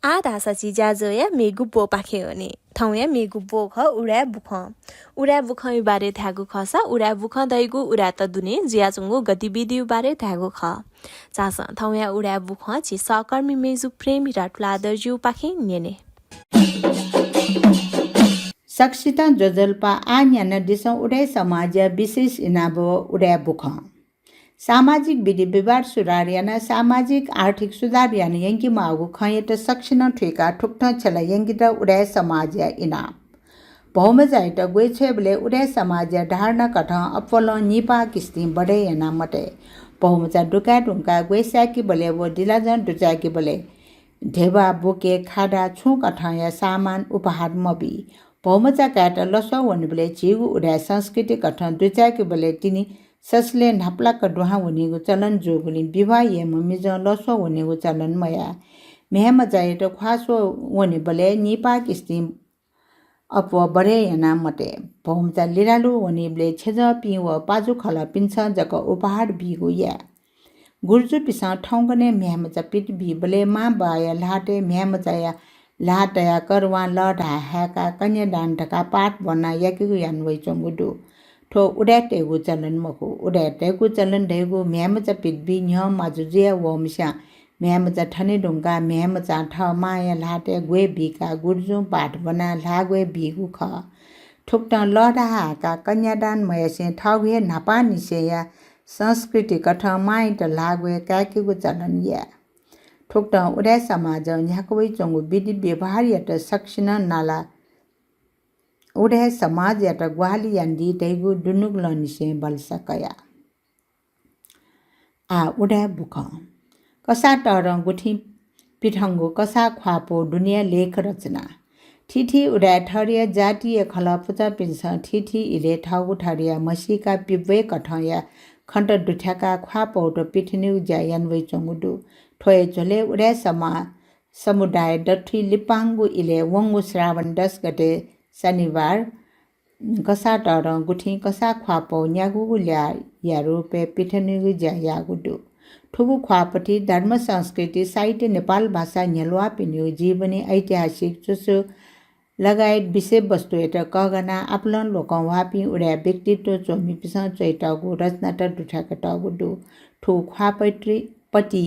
आः धाःसा झी ज्याझ्वःया मेगु ब्वपाखे वने। थौंया मेगु ब्व खः उदाय् बुखँ। उदाय् बुखँया बारे धायेगु खःसा उदाय् बुखँ धइगु उदाय्‌त दुने जुयाच्वंगु गतिविधिया बारे धायेगु खः। झासँ थौंया उदाय् बुखँ झी सहकर्मी मेजु प्रेम हिरा तुलाधरज्यूपाखें न्यने। सकसितं ज्वजलपा। आः न्यनादिसँ उदाय् समाजया विशेष इनाप व उदाय् बुखँ। सामाजिक विधि व्यवहार सुधार यानाः सामाजिक आर्थिक सुधार याना यंकेमाःगु खँयात सकसिनं थुइकाः थुकथं छ्यला यंकेत उदाय् समाजया इनाप। भौमचायात ग्वय् छ्वयेबलय् उदाय् समाजया धारणा कथं अप्वलं निपाः किस्तिं बढे याना मते। भौमचा दुकाये धुंकाः ग्वय् साय्‌केबलय् व दिलाजं दुचाय्‌केबलय् ध्यबा, बुके, खादा छुं कथंया सामान उपहार मबी। भौमचा कायेत लसः वनेबलय् झीगु उदाय् संस्कृति कथं दुचाय्‌केबलय् तिनि ससलय् न्हापालाक दुहां वनीगु चलन जूगुलिं विवाह याइम्ह मिजं लसः वनेगु चलन मयाः। म्ह्याय्‌मचायात ख्वाः स्वः वनेबलय् निपाः किस्तिं अप्वः बढे याना मते। भौमचा लिधालु वनीबलय् छेँजःपिं व पाजुखलःपिन्सं जक उपहार बीगु याये। गुर्जुपिन्सं थौंकन्हय् म्ह्याय्‌मचा पित बीबलय् मांबौया ल्हातय् म्ह्याय्‌मचाया ल्हाः तयाः करुवां लःधाः हाय्‌काः कन्यादान धकाः पाठ ब्वनाः याकेगु याना वइच्वंगु दु। थ्व उदाय्‌तय्‌गु चलन मखु। उदाय्‌तय्‌गु चलन धइगु म्ह्याय्‌मचा पित बी न्ह्यः माजु जुया वःम्हस्यां म्ह्याय्‌मचा थने धुंकाः म्ह्याय्‌मचां थः मांया ल्हातय् ग्वय् बीकाः गुर्जुं पाठ ब्वनाः ल्हाः ग्वय् बीगु खः। थुकथं लःधाः हाय्‌काः कन्यादान मयासें थःगु हे न्हापांनिसेंया संस्कृति कथं मांयात ल्हाः ग्वय् काय्‌केगु चलन याये। थुकथं उदाय् समाजं न्ह्याका वइच्वंगु विधि व्यवहारयात सकसिनं नाला उदाय् समाजयात ग्वाहालि यानादी धइगु दुनुगलंनिसें भलसा कया। आः उदाय् बुखँ। कसाः तःधं गुथिं पिथंगु कसाः ख्वाःपौ दुनेया लेख रचना। थीथी उदाय् थरया जातीय खलः पुचःपिन्सं थीथी इलय् थःगु थरया म्हसीका पिब्वय् कथंया खँत दुथ्याकाः ख्वाःपौत पिथनेगु ज्या यानावइच्वंगु दु। थ्व हे झ्वलय् उदाय् समा-, समुदाय दथुइ लिपांगु इलय् वंगु श्रावण दस गते शनिबार कसाः तःधं गुथिं कसाः ख्वाःपौ न्यागूगु ल्याःया रूपय् पिथनेगु ज्या याःगु दु। थुगु ख्वाःपति धर्म, संस्कृति, साहित्य, नेपाल भाषा न्ह्यलुवाःपिनिगु जीवनी, ऐतिहासिक च्वसु लगायत विषयवस्तुयात कःघानाः आपालं लोकंह्वाःपिं उदाय् व्यक्तित्व च्वमिपिन्सं च्वयातःगु रचनात दुथ्याकातःगु दु। थुगु ख्वाःपति, पति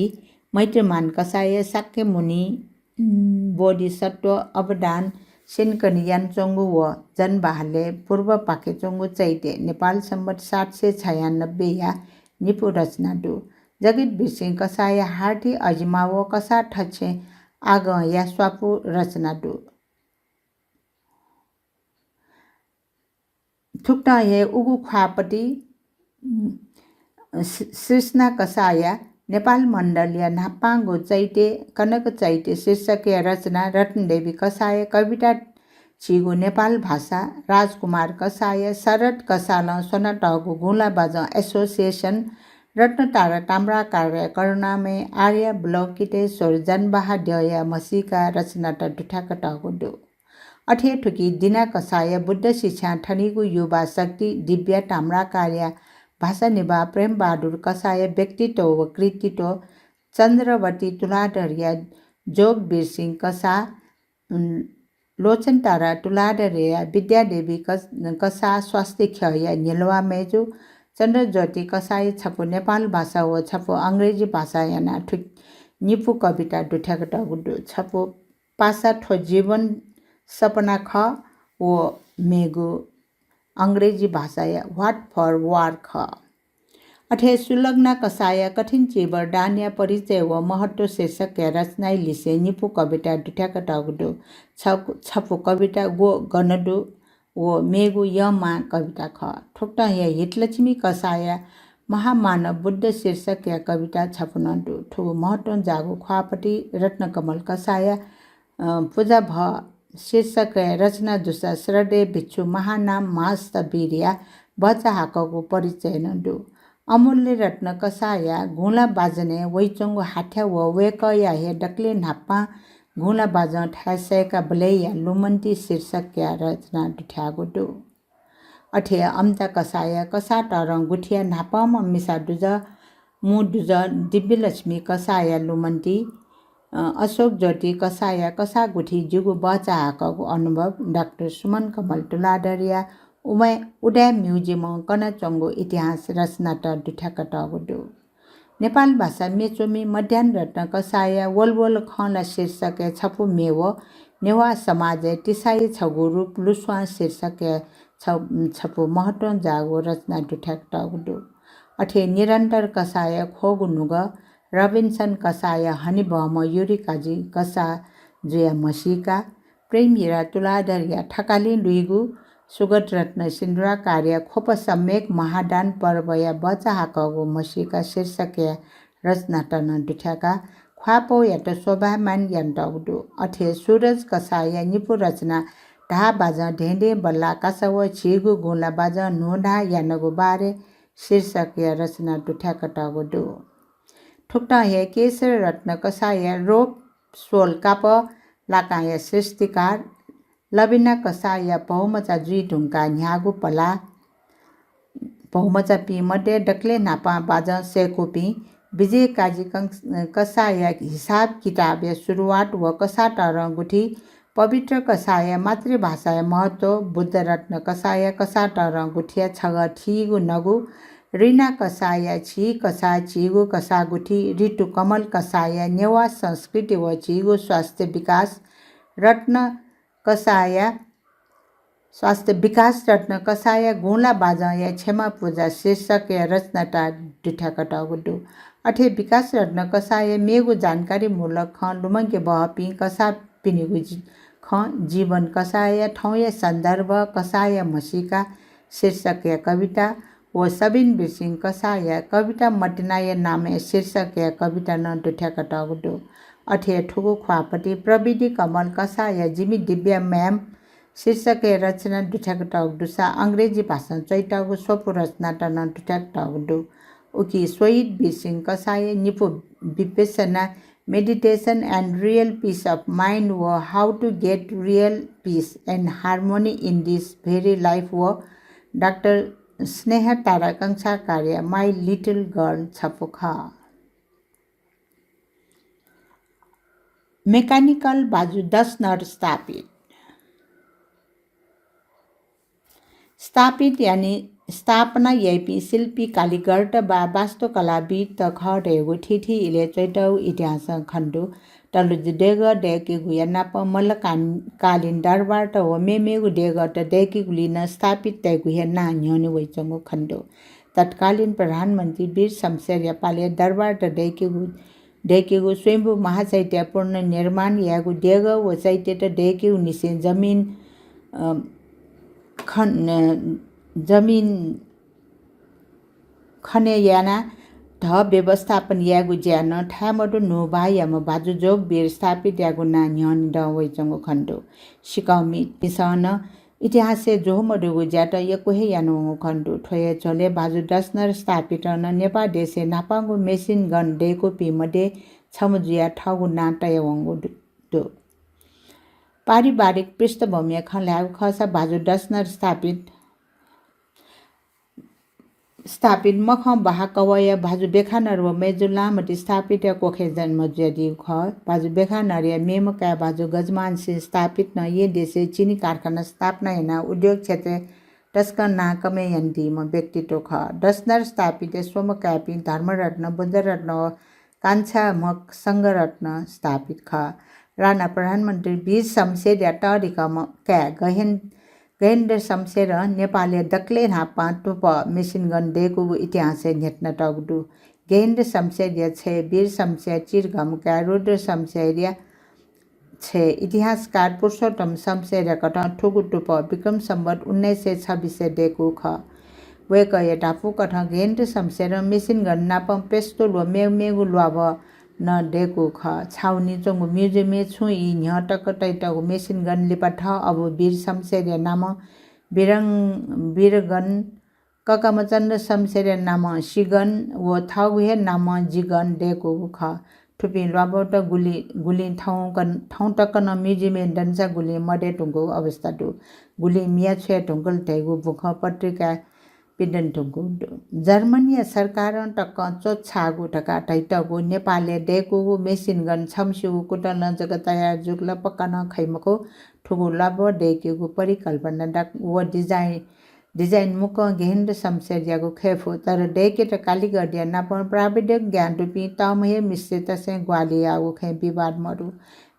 मैत्रीमान कसाःया शाक्यमुनि, उम्, बोधिसत्व, अवदान, सेनकनि यानाच्वंगु व जनबहालय् पूर्वपाखे च्वंगु चैत्य नेपाल संवत् सात सय छयानब्बेया निपु रचना दु। जगत बिरसिंह कसाःया हार्दी अजिमा व कसाः थछेँ आगंया स्वापू रचना दु। थुकथं हे उगु ख्वाःपति, उम्, सृ-, सृष्णा कसाःया नेपाल मण्डलया न्हापांगु चैत्य, कनक चैत्य शीर्षकया रचना, रत्नदेवी कसाःया कविता झीगु नेपाल भाषा, राजकुमार कसाःया शरद कसालं स्वनातःगु गुँला बाजं association, रत्नतारा ताम्राकारया करुणामय, आर्यावलोकितेश्वर, जनबहाद्यःया म्हसीका रचनात दुथ्याकातःगु दु। अथे हे थुकी दिना कसाःया बुद्ध शिक्षां थनीगु युवा शक्ति, दिव्या ताम्राकारया भाषा निभाः, प्रेमबहादुर कसाःया व्यक्तित्व व कृतित्व, चन्द्रवती तुलाधरया जोगबिरसिंह कसाः, उम्, लोचनतारा तुलाधरया विद्यादेवी कस-, कसाः, स्वास्थ्य ख्यःया न्ह्यलुवा मय्जु, चन्द्रज्योति कसाःया छपु नेपाल भाषा व छपु अंग्रेजी भाषा यानाः थुकी निपु कविता दुथ्याकातःगु दु। छपु पासा थ्व जीवन सपना खः व मेगु अंग्रेजी भाषाया What for War खः। अथे हे सुलग्ना कसाःया कठिन चीवर दानया परिचय व महत्व शीर्षकया रचनाया लिसें निपु कविता दुथ्याकातःगु दु। छ-, छपु कविता ग्व गन दु व मेगु यःमां कविता खः। थुकथं हे हितलक्ष्मी कसाःया महामानव बुद्ध शीर्षकया कविता छपु नं दु। थुगु महत्वं जाःगु ख्वाःपति रत्नकमल कसाःया, अ, पुजाभः शीर्षकया रचना दुसा श्रद्धेय भिक्षु महानाम महास्थविरया भचा हाकःगु परिचय नं दु। अमूल्य रत्न कसाःया गुँला बाजनय् वइच्वंगु हाथ्या व वय्कःया हे दकलय् न्हापां गुँला बाजं थाय् सय्काबलय्‌या लुमन्ति शीर्षकया रचना दुथ्याःगु दु। अथे हे अम्ता कसाःया कसाः तःधं गुथिया न्हापांम्ह मिसा दुजः, मू दुजः दिव्यलक्ष्मी कसाःया लुमन्ति, अ, अशोक ज्योति कसाःया कसाः गुथि जिगु भचा हाकःगु अनुभव, डाक्टर सुमन कमल तुलाधरया उमय-, उदाय् म्युजियमं कनाच्वंगु इतिहास रचनात दुथ्याकातःगु दु। नेपाल भाषा म्ये च्वमि मध्याह्न रत्न कसाःया वलवल खँ ला शीर्षकया छपु म्ये व नेवाः समाजय् तिसाया छगू रूप लुस्वां शीर्षकया छ-, छपु महत्वं जाःगु रचना दुथ्याकातःगु दु। अथे निरन्तर कसाःया ख्वःगु नुगः, रबिन्सन कसाःया हनेबहःम्ह युरी काजी कसाःजुया म्हसीका, प्रेमहिरा तुलाधरया थकालि लुइगु, सुगत रत्न सिन्दुराकारया ख्वप सम्यक महादान पर्वया भचा हाकःगु म्हसीका शीर्षकया रचनात नं दुथ्याकाः ख्वाःपौयात शोभायमान यानातःगु दु। अथे हे सुरज कसाःया निपु रचना धाः बाजं धेंधें बल्लाः कासा व झीगु गुँला बाजं न्हूधाः यानागु बारे शीर्षकया रचना दुथ्याकातःगु दु। थुकथं हे केशर रत्न कसाःया रोप स्वल कापः लाकांया सृष्टिकार, लबिना कसाःया भौमचा जुइ धुंकाः न्ह्याःगु पलाः, भौमचापिं मध्ये दकलय् न्हापां बाजं सय्कूपिं विजय काजी कं-, कसाःया हिसाब किताबया सुरुवात व कसाः तःधं गुथि, पवित्र कसाःया मातृभाषाया महत्व, बुद्धरत्न कसाःया कसाः तःधं गुथिया छगः थीगु नगु, रिना कसाःया झी कसाः झीगु कसाः गुथि, ऋतु कमल कसाःया नेवाः संस्कृति व झीगु स्वास्थ्य विकास, रत्न कसाःया स्वास्थ्य विकास रत्न कसाःया गुँला बाजंया क्षमा पूजा शीर्षकया रचनात दुथ्याकातःगु दु। अथे विकास रत्न कसाःया मेगु जानकारीमूलक खँ लुमंके बहःपिं कसाःपिनिगु जि-, खँ जीवन कसाःया थौंया सन्दर्भ, कसाःया म्हसीका शीर्षकया कविता व सबिन बिरसिंह कसाःया कविता मतिनाया नामय् शीर्षकया कविता नं दुथ्याकातःगु दु। अथे थुगु ख्वाःपति प्रविधि कमल कसाःया जिमि दिव्या म्याम शीर्षकया रचना दुथ्याकातःगु दुसा अंग्रेजी भाषां च्वइतःगु स्वपु रचनात नं दुथ्याकातःगु दु। उकी शहीद बिरसिंह कसाःया निपु Vipassana Meditation and Real Peace of Mind व How to Get Real Peace and Harmony in This Very Life व डाक्टर स्नेह तारा कंसाकारया My Little Girl छपु खः। मेकानिकल भाजु दसनर स्थापित। स्थापित यानि स्थापना याइपिं शिल्पी कालिगरत वा वास्तुकलाविदत खः धयागु थीथी इलय् च्वइतःगु इतिहासं खने दु। तलुजु देगः दय्केगुया नाप मल्लकान-, कालीन दरबारत व मेमेगु देगःत दय्केगुलिं नं स्थापिततय्गु हे नां न्ह्यःने वइच्वंगु खने दु। तत्कालीन प्रधानमन्त्री वीर शमशेरया पालय् दरबारत दय्केगु, दय्केगु स्वयम्भू महाचैत्य पुनर्निर्माण यायेगु देगः व चैत्यत दय्केगु निसें जमिन, अ, खन-, अ, जमिन खने यानाः धः व्यवस्थापन यायेगु ज्या नं थाय् मदु न्हूभाःयाम्ह भाजु जोगवीर स्थापितयागु नां न्ह्यःने दं वइच्वंगु खने दु। सिकःमिपिन्सं नं इतिहासय् ज्वः मदुगु ज्यात यक्व हे यानावंगु खने दु। थ्व हे झ्वलय् भाजु दसनर स्थापितं नं नेपाः देशय् न्हापांगु मेसिन गन दय्कूपिं मध्ये छम्ह जुयाः थःगु नां तयावंगु दु, दु। पारिवारिक पृष्ठभूमिया खँ ल्हायेगु खःसा भाजु दसनर स्थापित स्थापित मखं बहाः कवःया भाजु बेखानर व मय्जु लामति स्थापितया कोखय् जन्म जुयादीगु खः। भाजु बेखानरया मेम्ह काय् भाजु गजमान सिंह स्थापितं येँ देशय् चिनी कारखाना स्थापना यानाः उद्योग क्षेत्रय् तसकं नां कमय् यानादीम्ह व्यक्तित्व खः। दसनर स्थापितया स्वम्ह काय्पिं धर्मरत्न, बुद्धरत्न व कान्छाम्ह संघरत्न स्थापित खः। राणा प्रधानमन्त्री वीर शमशेरया तःधिकःम्ह काय् गहेन-, गहेन्द्र शमशेरं नेपालय् दकलय् न्हापां तुपः मेसिन गन दय्कूगु इतिहासय् न्ह्यथनातःगु दु। गहेन्द्र शमशेरया छय् वीर शमशेरया चिधंम्ह काय् रुद्र शमशेरया छय् इतिहासकार पुरुषोत्तम शमशेरया कथं थुगु तुपः विक्रम सम्वत उन्नाइस सय छब्बिसय् दय्कूगु खः। वय्कःया धापू कथं गहेन्द्र शमशेरं मेसिन गन नापं पेस्तोल व मेगु मेगु ल्वाभः नं दय्कूगु खः। छाउनी च्वंगु म्युजियमय् छुं ई न्ह्यः तक तइतःगु मेसिन गन लिपा थः अबु वीर शमशेरया नामं वीरं-, वीरगन, ककाम्ह चन्द्र शमशेरया नामं सिगन व थःगु हे नामं जिगन दय्कूगु खः। थुपिं ल्वाभःत गुलि-, गुलिं थौं कन-, थौं तक नं म्युजियमय् दनासा गुलिं मदये धुंकूगु अवस्था दु। गुलिं मिया छ्वये धुंकल धइगु बुखँ पत्रिकाय् पिदने धुंकूगु दु। जर्मनीया सरकारं तकं च्वछाःगु धकाः धइतःगु नेपालय् दय्कूगु मेसिन गन छम्हसिगु कुतलं जक तयार जूगु ला पक्का नं खइ मखु। थुगु ल्वाभः दय्केगु परिकल्पना डाक-, व डिजाइन डिजाइन मुक्कं गहेन्द्र शमशेरयागु खये फु, तर दय्केत कालिगरया नापं प्राविधिक ज्ञान दुपिं तःम्ह हे मिस्त्रीतय्सं ग्वाहालि याःगु खँय् विवाद मदु।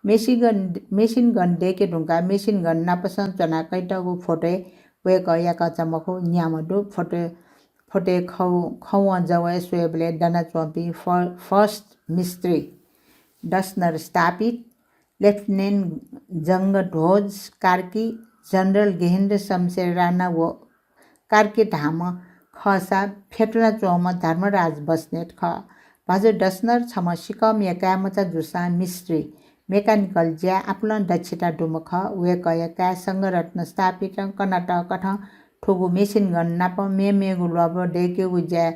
मेसिन गन, मेसिन गन दय्के धुंकाः मेसिन गन नापसं च्वना कइतःगु फोटोय् वय्कः याकःचा मखु, न्याम्ह दु। फोटो, फोटोय् खव-, खवं जवय् स्वयेबलय् दनाच्वंपिं फ-, फर्स्ट मिस्त्री दसनर स्थापित, लेफ्टिनेन्ट जंगध्वज कार्की, जनरल गहेन्द्र शमशेर राणा व कार्की धाःम्ह खःसा फ्यतुना च्वंम्ह धर्मराज बस्नेत खः। भाजु दसनर छम्ह सिकःमिया काय्मचा जूसां मिस्त्री, मेकानिकल ज्याय् आपालं दक्षता दुम्ह खः। वय्कःया काय् संघरत्न स्थापितं कनातःकथं थुगु मेसिन गन नाप मेमेगु ल्वाभः दय्केगु ज्या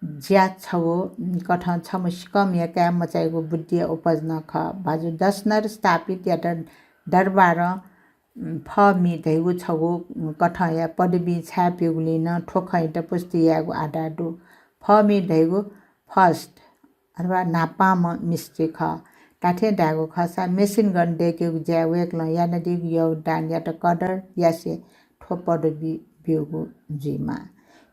ज्या छगू कथं छम्ह सिकःमिया काय्मचायागु बुद्धिया उपज नं खः। भाजु दसनर स्थापितयात दरबारं फःमि धइगु छगू कथंया पदवी छाय्प्यूगुलिं नं थ्व खँयात पुष्टि यायेगु आधार दु। फःमि धइगु फर्स्ट अथवा न्हापांम्ह मिस्त्री खः। धात्थें धायेगु खःसा मेसिन गन दय्केगु ज्याय् वय्कलं यानादीगु योगदानयात कदर यासें थ्व पदवी ब्यूगु जुइमाः।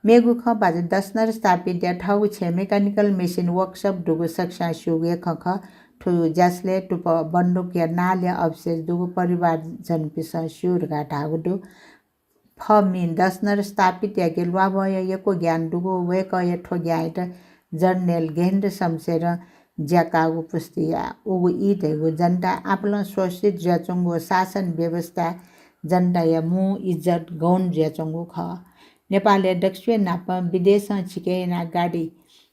मेगु खँ, भाजु दसनर स्थापितया थःगु छेँय् मेकानिकल मेसिन वर्कसप दुगु सकसिनं स्यूगु हे खँ खः। थुगु ज्यासलय् तुपः बन्दुकया नालया अवशेष दुगु परिवारजनपिन्सं स्यू धकाः धाःगु दु। फःमि दसनर स्थापितयाके ल्वाभःया यक्व ज्ञान दुगु, वय्कःया थ्व ज्ञानयात जर्नेल गेहेन्द्र शमशेरं ज्या काःगु पुष्टि याः। उगु ई धइगु जनता आपालं शोषित जुयाच्वंगु शासन व्यवस्था, जनताया मू इज्जत गौण जुयाच्वंगु खः। नेपालय् दक्वसिबय् न्हापां विदेशं झिके यानाः गाडी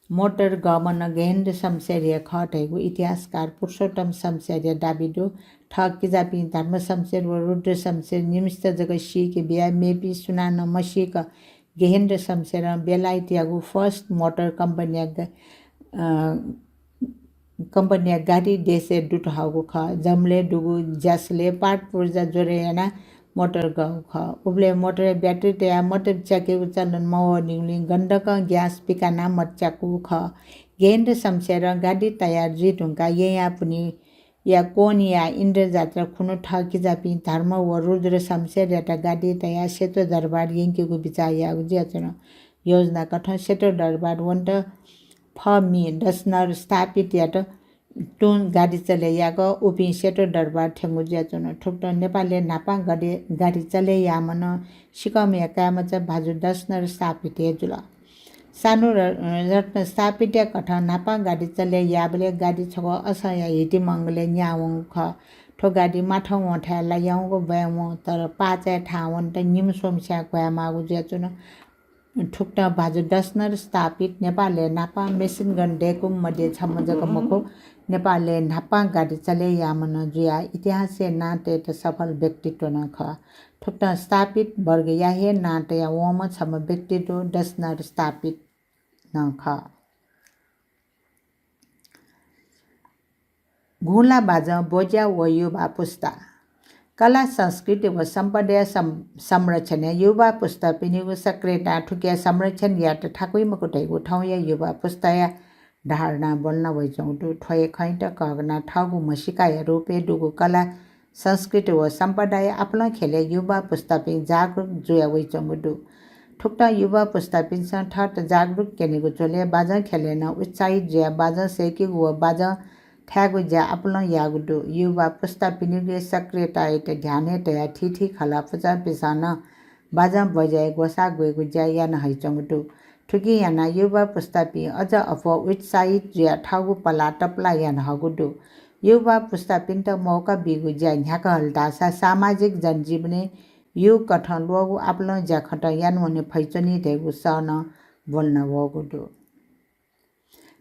मोटर गःम्ह नं गेहेन्द्र शमशेर हे खः धइगु इतिहासकार पुरुषोत्तम शमशेरया दाबी दु। थः किजापिं धर्म शमशेर व रुद्र शमशेर निम्हसित जक सीके बियाः मेपिं सुनानं मसीक गेहेन्द्र शमशेरं बेलायतयागु फर्स्ट मोटर कम्पनीया ग-, अ, कम्पनीया गाडी देशय् दुत हःगु खः। जमलय् दुगु ज्यासलय् पाटपुर्जा जोडे यानाः मोटर गःगु खः। उबलय् मोटरय् ब्याट्री तयाः मत च्याकेगु चलन मवःनिगुलिं गन्धकं ग्यास पिकानाः मत च्याकूगु खः। गेहेन्द्र शमशेरं गाडी तयार जुइ धुंकाः येँयाः पुन्हिया कोणया इन्द्रजात्रा खुन्हु थः किजापिं धर्म व रुद्र शमशेरयात गाडी तयाः सेतो दरबार यंकेगु बिचाः याःगु जुयाच्वन। योजनाकथं सेतो दरबार वनेत फः मि दसनर स्थापितयात तुं गाडी चले याक उपिं सेतो दरबार थ्यंगु जुयाच्वन। थुकथं नेपालय् न्हापां गाडी, गाडी चले याःम्ह नं सिकःमिया काय्‌मचा भाजु दसनर स्थापित हे जुल। सानु र-, रत्न स्थापितया कथं न्हापां गाडी चले याःबलय् गाडी छकः असंया हितिमंगलय् न्यावंगु खः। थ्व गाडी माथं वंथाय् लायावंगु ब्वाँय् वं, तर पाःचाय् थाहां वनेत निम्ह स्वम्हस्यां घ्वाये माःगु जुयाच्वन। थुकथं भाजु दसनर स्थापित नेपालय् न्हापां मेसिन गन दय्‌कूम्ह मध्ये छम्ह जक मखु, नेपालय् न्हापां गाडी चले याःम्ह नं जुयाः इतिहासय् नां तयेत सफल व्यक्तित्व नं खः। थुकथं स्थापित वर्गया हे नां तया वंम्ह छम्ह व्यक्तित्व दसनर स्थापित नं खः। गुँला बाजं ब्वज्या व युवा पुस्ता। कला, संस्कृति व सम्पदाया सं-, संरक्षणय् युवा पुस्तापिनिगु सक्रियतां थुकिया संरक्षण यायेत थाकुइ मखु धइगु थौंया युवा पुस्ताया धारणा ब्वलना वइच्वंगु दु। थ्व हे खँयात कःघानाः थःगु म्हसीकाया रूपय् दुगु कला, संस्कृति व सम्पदाया आपालं ख्यलय् युवा पुस्तापिं जागरुक जुया वइच्वंगु दु। थुकथं युवा पुस्तापिन्सं थःत जागरुक क्यनेगु झ्वलय् बाजं ख्यलय् नं उत्साहित जुयाः बाजं सय्‌केगु व बाजं थायेगु ज्या आपालं याःगु दु। युवा पुस्तापिनिगु हे सक्रियतायात ध्यानय् तयाः थीथी खलः पुचःपिन्सं नं बाजं ब्वज्याया ग्वसाः ग्वयेगु ज्या याना हइच्वंगु दु। थुकिं यानाः युवा पुस्तापिं अझ अप्वः उत्साहित जुयाः थःगु पलाः तपलाः याना हःगु दु। युवा पुस्तापिन्त मौका बीगु ज्या न्ह्याका हल धाःसा सामाजिक जनजीवनय् युगकथं ल्वःगु आपालं ज्याखँत याना वने फइच्वनी धइगु सः नं ब्वलना वःगु दु।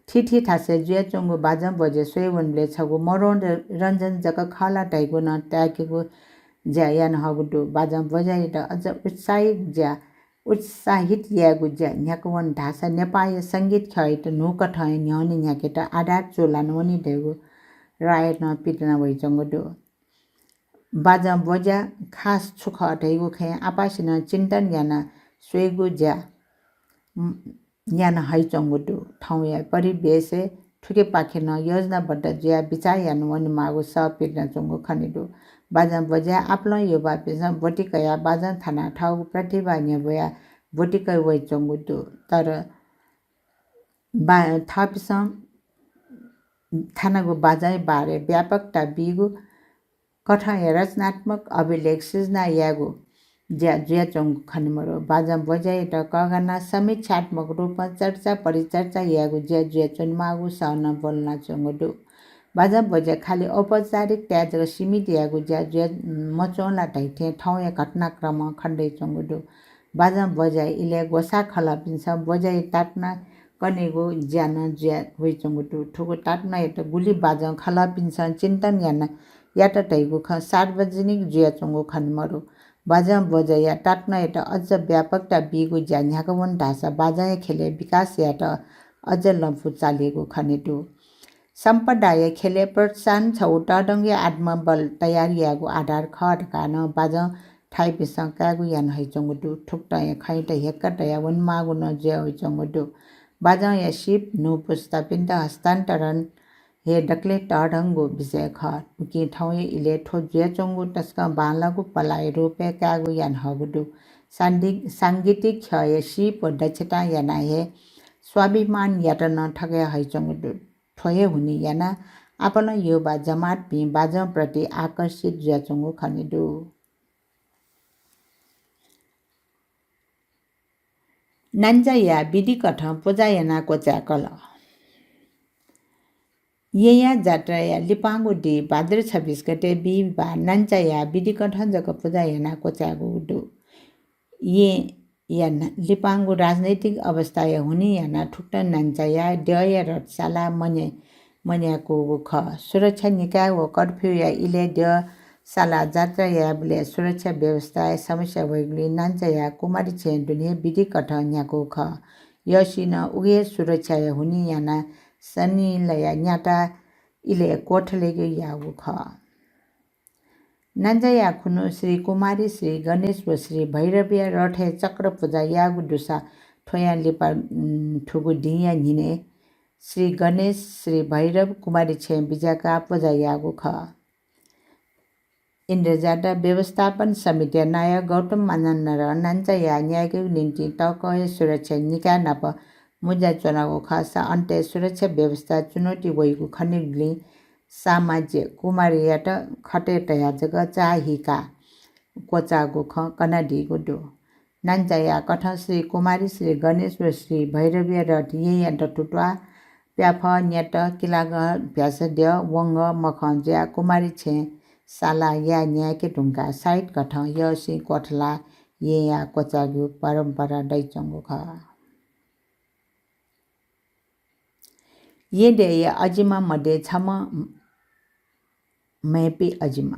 थीथी थासय् जुयाच्वंगु बाजं ब्वज्या स्वये वनेबलय् छगू मनोरञ्जन जक खः ला धइगु नं ताय्‌केगु ज्या याना हःगु दु। बाजं ब्वज्यायात अझ उत्साहित ज्या, उत्साहित यायेगु ज्या न्ह्याका वन धाःसा नेपाःया संगीत ख्यःयात न्हूकथं हे न्ह्यःने न्ह्याकेत आधार चूलाना वनी धइगु राय नं पिदना वइच्वंगु दु। बाजं ब्वज्या खास छु खः धइगु खँय् आपासिनं चिन्तन यानाः स्वयेगु ज्या, उम्, याना हइच्वंगु दु। थौंया परिवेशय् थुकिपाखे नं योजनाबद्ध जुयाः बिचाः याना वनेमाःगु सः पिदनाच्वंगु खने दु। बाजं ब्वज्याय् आपालं युवापिन्सं ब्वति कयाः बाजं थानाः थःगु प्रतिभा न्ह्यब्वयाः ब्वति कयाः वइच्वंगु दु। तर बा-, थःपिन्सं थानागु बाजंया बारे व्यापकता बीगु कथंया रचनात्मक अभिलेख सिर्जना यायेगु ज्या जुयाच्वंगु खने मदु। बाजं ब्वज्यायात कःघानाः समीक्षात्मक रूपं चर्चा परिचर्चा यायेगु ज्या जुयाच्वनेमाःगु सः नं ब्वलनाच्वंगु दु। बाजं ब्वज्या खालि औपचारिकताय् जक सीमित यायेगु ज्या जुया मच्वं ला धइथें थौंया घटनाक्रमं खनेदयाच्वंगु दु। बाजं ब्वज्याया इलय् ग्वसाः खलःपिन्सं ब्वज्याया तातुना कनेगु ज्या नं जुया वइच्वंगु दु। थुगु तातुनायात गुलि बाजं खलःपिन्सं चिन्तन याना यात धइगु खँ सार्वजनिक जुयाच्वंगु खने मदु। बाजं ब्वज्याया तातुनायात अझ व्यापकता बीगु ज्या न्ह्याका वन धाःसा बाजंया ख्यलय् विकास यायेत अझ लँपु चालीगु खने दु। सम्पदाया ख्यलय् प्रोत्साहन छगू तःधंगु आत्मबल तयार यायेगु आधार खः धकाः नं बाजं थाइपिन्सं कायेगु याना हइच्वंगु दु। थुकथंया खँयात हेक्क तयाः वनेमाःगु नं जुया वइच्वंगु दु। बाजंया सिप न्हू पुस्तापिन्त हस्तान्तरण हे दकलय् तःधंगु विषय खः। उकिं थौंया इलय् थ्व जुयाच्वंगु तसकं बांलाःगु पलाःया रूपय् कायेगु याना हःगु दु। सान्धि-, सांगीतिक ख्यःया सिप व दक्षतां यानाः हे स्वाभिमानयात नं थकया हइच्वंगु दु। थ्व हे हुनिं यानाः आपालं युवा जमातपिं बाजं प्रति आकर्षित जुयाच्वंगु खने दु। नान्जाया विधिकथं पुजा यानाः क्वचाय्‌कल। येँया जात्राया लिपांगु दिं भाद्र छब्बिस गते बिहिबाः नान्चायाः विधिकथं जक पुजा यानाः क्वचायेगु दु। येँया न-, लिपांगु राजनैतिक अवस्थाया हुनिं यानाः थुकथं नान्चायाः द्यःया रथ सालाः मन्या-, मन्याकूगु खः। सुरक्षा निकाय व कर्फ्यूया इलय् द्यः सालाः जात्रा यायेबलय् सुरक्षा व्यवस्थाया समस्या वइगुलिं नान्चायाः कुमारी छेँय् दुने विधिकथं न्याकूगु खः। यःसिनं उगु हे सुरक्षाया हुनिं यानाः सनिलया न्याता इलय् क्वथलेगु याःगु खः। नान्चायाः खुन्हु श्री कुमारी, श्री गणेश व श्री भैरवया रथय् चक्र पुजा याःगु दुसा थ्वयां लिपा, उम्, थुगु दिंया न्हिनय् श्री गणेश, श्री भैरव कुमारी छेँय् बिज्याकाः पुजा याःगु खः। इन्द्रजात्रा व्यवस्थापन समितिया नायः गौतम मानन्धरं नान्चायाः न्यायेकेगु निंतिं तःकः हे सुरक्षा निकाय नाप मुँज्या च्वनागु खःसा अन्तय् सुरक्षा व्यवस्था चुनौती वइगु खनेगुलिं सामाज्य कुमारीयात खटे तयाः जक चाःहिकाः क्वचाःगु खँ कनादीगु दु। नान्चायाः कथं श्री कुमारी, श्री गणेश व श्री भैरवया रथ येँया दथुत्वाः प्याफः, न्यत, किलागः, भ्यासद्यः, वंगः, मखं जुयाः कुमारी छेँय् सालाः याये न्यायेके धुंकाः साइत कथं यःसिं क्वथलाः येँयाः क्वचाःगु परम्परा दइच्वंगु खः। येँ देय्‌या अजिमा मध्ये छम्ह म्हय्‌पी अजिमा।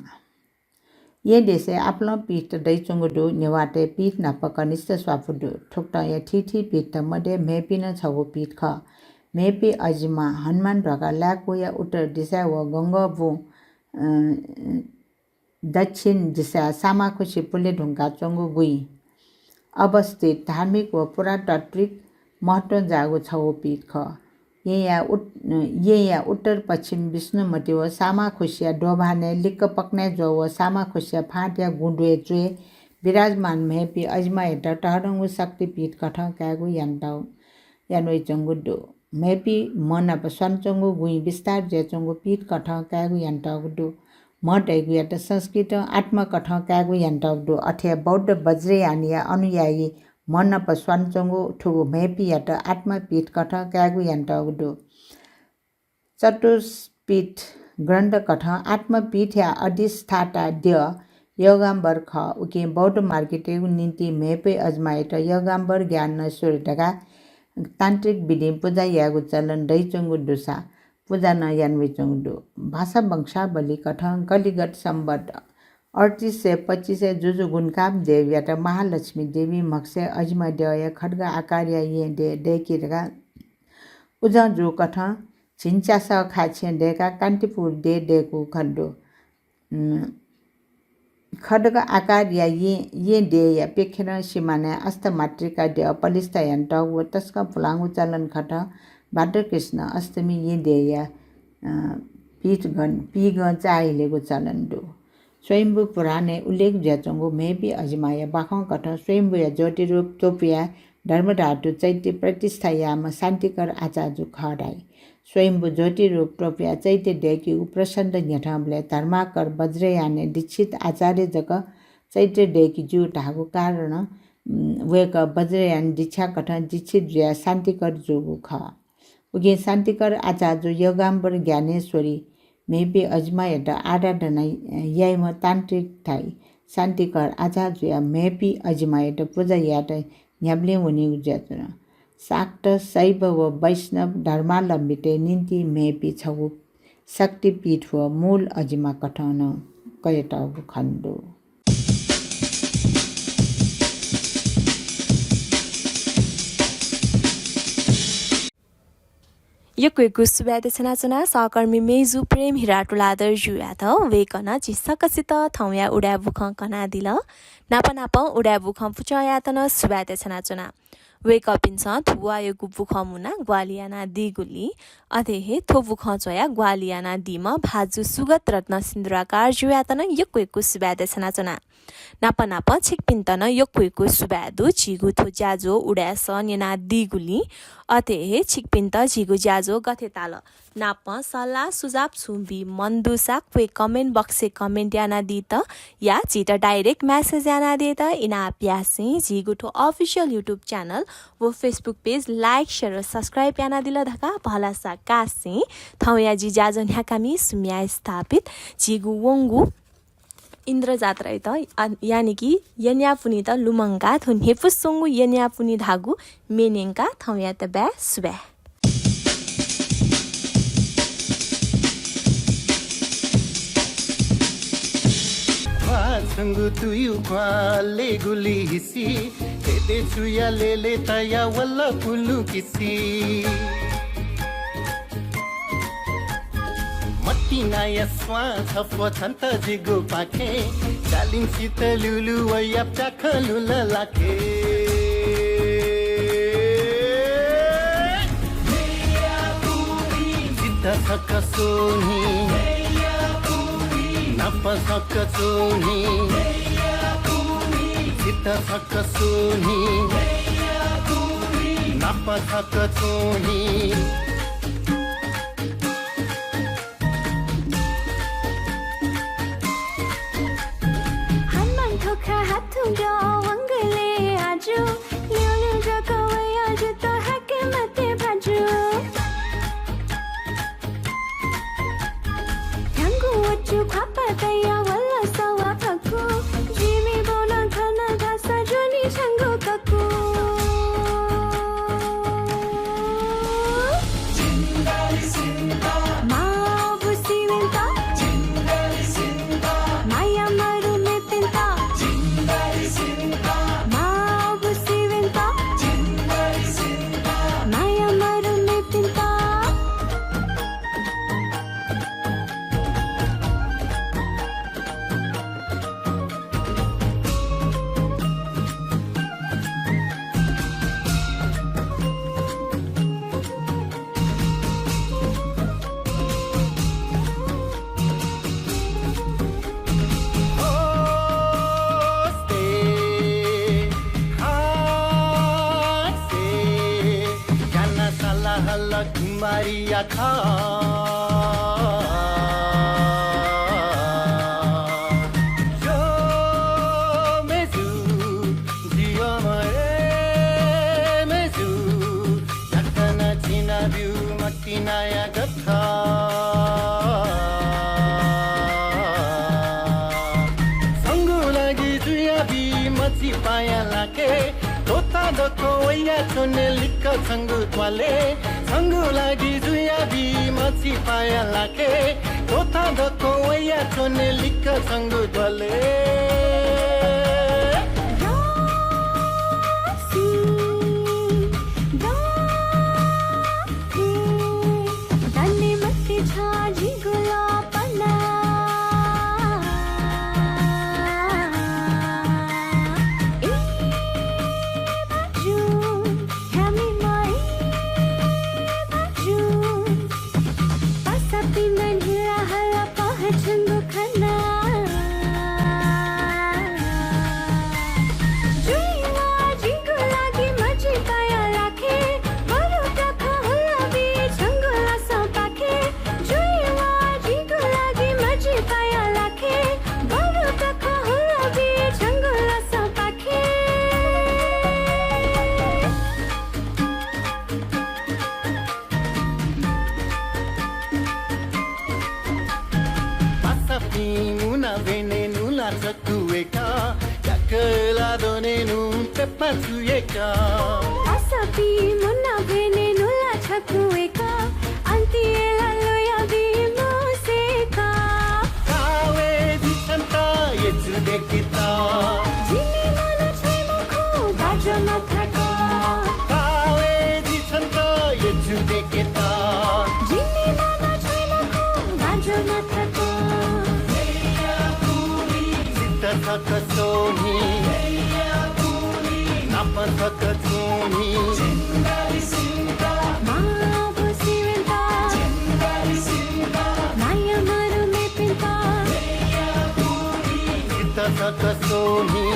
येँ देशय् आपालं पीठ दइच्वंगु दु। नेवाःतय् पीठ नाप कनिष्ठ स्वापू दु। थुकथंया थीथी पीठ मध्ये म्हय्‌पी नं छगू पीठ खः। म्हय्‌पी अजिमा हनुमान ध्वाखा लाय्‌कूया उत्तर दिशाय् व गंगः बुँ, अँ, दक्षिण दिशाय् सामाखुसी पुले धुंकाच्वंगु गुँइ अवस्थित धार्मिक व पुरातात्विक महत्त्व जाःगु छगू पीठ खः। येँया उत-, येँया उत्तर पश्चिम विष्णुमती व सामाखुसीया दोभानय् लिक्क पकनाय् ज्वः व सामाखुसीया फाँटया गुँडुए च्वय् विराजमान म्हय्‌पी अजिमायात तःधंगु शक्तिपीठ कथं कायेगु यानातः-, यानावइच्वंगु दु। म्हय्‌पी म्ह नाप स्वानाच्वंगु गुँइ विस्तार जुयाच्वंगु पीठ कथं कायेगु यानातःगु दु। म्ह धइगुयात संस्कृतं आत्मा कथं कायेगु यानातःगु दु। अथे हे बौद्ध वज्रयानया अनुयायी म्ह नाप स्वानाच्वंगु थुगु म्हय्‌पीयात आत्मा पीठ कथं कायेगु यानातःगु दु। चतुष्पीठ ग्रन्थ कथं आत्मा पीठया अधिष्ठाता द्यः योगाम्बर खः। उकिं बौद्ध मार्गीतय्‌गु निंतिं म्हय्‌पी अजिमायात योगाम्बर ज्ञानेश्वरी धकाः तान्त्रिक विधिं पुजा यायेगु चलन दइच्वंगु दुसा पुजा नं यानावइच्वंगु दु। भाषा वंशावली कथं कलिगत संवत् अड्तिस सय पच्चिसय् जुजु गुणकामदेवयात महालक्ष्मी देवीं म्हगसय् अजिमा द्यःया खड्ग आकारया येँ देय् दय्‌कि धकाः उजं जूकथं झिंच्यासः खाः छेँ दय्‌काः कान्तिपुर देय् दय्‌कूगु खँ दु। उम्, खड्ग आकारया येँ, येँ देय्‌या प्यखेरं सिमानाय् अष्टमातृका द्यः पलिस्था यानातःगु व तसकं पुलांगु चलन कथं भाद्रकृष्ण अष्टमी येँ देय्‌या, अ, पीठगण, पीगं चाःहिलेगु चलन दु। स्वयम्भू पुराणय् उल्लेख जुयाच्वंगु म्हय्‌पी अजिमाया बाखं कथं स्वयम्भूया ज्योतिरूप त्वपुया धर्मधातु चैत्य प्रतिष्ठा याःम्ह शान्तिकर आचार्य खः धाइ। स्वयम्भू ज्योतिरूप त्वपुया चैत्य दय्‌कीगु प्रसंग न्ह्यथंबलय् धर्माकर वज्रयानय् दीक्षित आचार्य जक चैत्य दय्‌की ज्यू धाःगु कारणं, उम्, वय्‌कः वज्रयान दीक्षा कथं दीक्षित जुयाः शान्तिकर जूगु खः। उकिं शान्तिकर आचार्य योगाम्बर ज्ञानेश्वरी म्हय्‌पी अजिमायात आराधना याइम्ह तान्त्रिक धाइ। शान्तिकर आचार्यया म्हय्‌पी अजिमायात पुजा यायेत न्ह्याबलें वनीगु जुयाच्वन। शाक्त, शैव व वैष्णव धर्मावलम्बीतय् निंतिं म्हय्‌पी छगू शक्तिपीठ व मूल अजिमा कथं नं कयातःगु खने दु। यक्व यक्व सुभाय् देछानाच्वना सहकर्मी मेजु प्रेम हिरा तुलाधरजुयात। वय्‌कलं झी सकसित थौंया उदाय् बुखँ कनादिल। नाप नापं उदाय् बुखँ पुचःयात नं सुभाय् देछानाच्वना। वय्‌कःपिन्सं थ्व वाःयागु बुखँ मुनाः ग्वाहालि यानादीगुलिं, अथे हे थ्व बुखँ च्वयाः ग्वाहालि यानादीम्ह भाजु सुगत रत्न सिन्दुराकारजुयात नं यक्व यक्व सुभाय् देछानाच्वना। नाप नापं छिकपिन्त नं यक्व यक्व सुभाय् दु। झीगु थ्व ज्याझ्वः उदाय् सः न्यनादीगुलिं, अथे हे छिकपिन्त झीगु ज्याझ्वः गथे ताल नापं सल्लाह सुझाव छुं बी मन दुसा क्वय् comment box-य् comment यानादीत या झीत direct message यानादीत इनाप यासें झीगु थ्व official YouTube channel व Facebook page like, share व subscribe यानादिल धकाः भलसा कासें थौंया जि ज्याझ्वः न्ह्याकामि सुम्या स्थापित झीगु वंगु इन्द्रजात्रायात, अ, यानि कि यँयाः पुन्हित लुमंकाः थ्व न्ह्यइपुसे च्वंगु यँयाः पुन्हि धाःगु म्ये न्यंकाः थौंयात बाय् सुभाय्। ख्वाः छंगु तुयु ख्वाः लेगुलिं हिसि, थेदे छुया लेले तया वल पुलुकिसि। मतिनाया स्वां छफ्वः छन्त जिगुपाखें, जालिंसित लुलु वया प्याखं लुल लाखे। सित छक सोन्हि, नाप छक सोन्हि, सित छक सोन्हि, नाप छक सोन्हि। हनुमान थोखा हाथुं द्यः वंगलय् आजु, ल्यूल्यू जक वया जुत हाके मते भाजु। थ्यंगु वचु ख्वापा तया वल सवाः फकु, जिमि बौनं खन धाःसा ज्वनी छंगु ककु। माःबु सिवेन्त, माया मरु मेपिन्त। माःबु सिवेन्त, माया मरु मेपिन्त। होस्ते, हास्ते, याना साला हला कुमारी आखा। यो मेजु, जियो मरे मेजु, याकन चिना ब्यू मतिनाया गथा। छंगु लागि जुया बी मछि पाया लाखे। तोता दक्व वया च्वने लिक्क छंगु त्वाले, छंगु लागि जुया बी मछि पाया लाखे। तोता दक्व वया च्वने लिक्क छंगु त्वाले। दने मते छ जिगु लपना। ए भाजु, ह्यामि मए भाजु। पासापिं न्हिला हला पहः छंगु खना। जुइवा जिगु लागि मछि पाया लाखे, बरु तख हुलाबी छंगु लसं पाखे। जुइवा जिगु लागि मछि पाया लाखे, बरु तख हुलाबी छंगु लसं पाखे। पासापिं मुना ब्वने नुला छकू वय्कः, याकला दनेनु पेपा चुयेक। पासापिं मुना ब्वने नुला छकू वय्कः, अन्तिला लुया बी मुसेक। कावे जि छन्त यचु देकेत। जिमि मन छ्वइ मखु बाजं मथाक। कावे जि छन्त यचु देकेत। जिमि मन छ्वइ मखु बाजं मथाक। सित छक सोन्हि, नाप छक चोन्हि। माःबु सिवेन्त, माया मरु मेपिन्त। सित छक सोन्हि,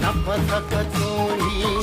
नाप छक चोन्हि।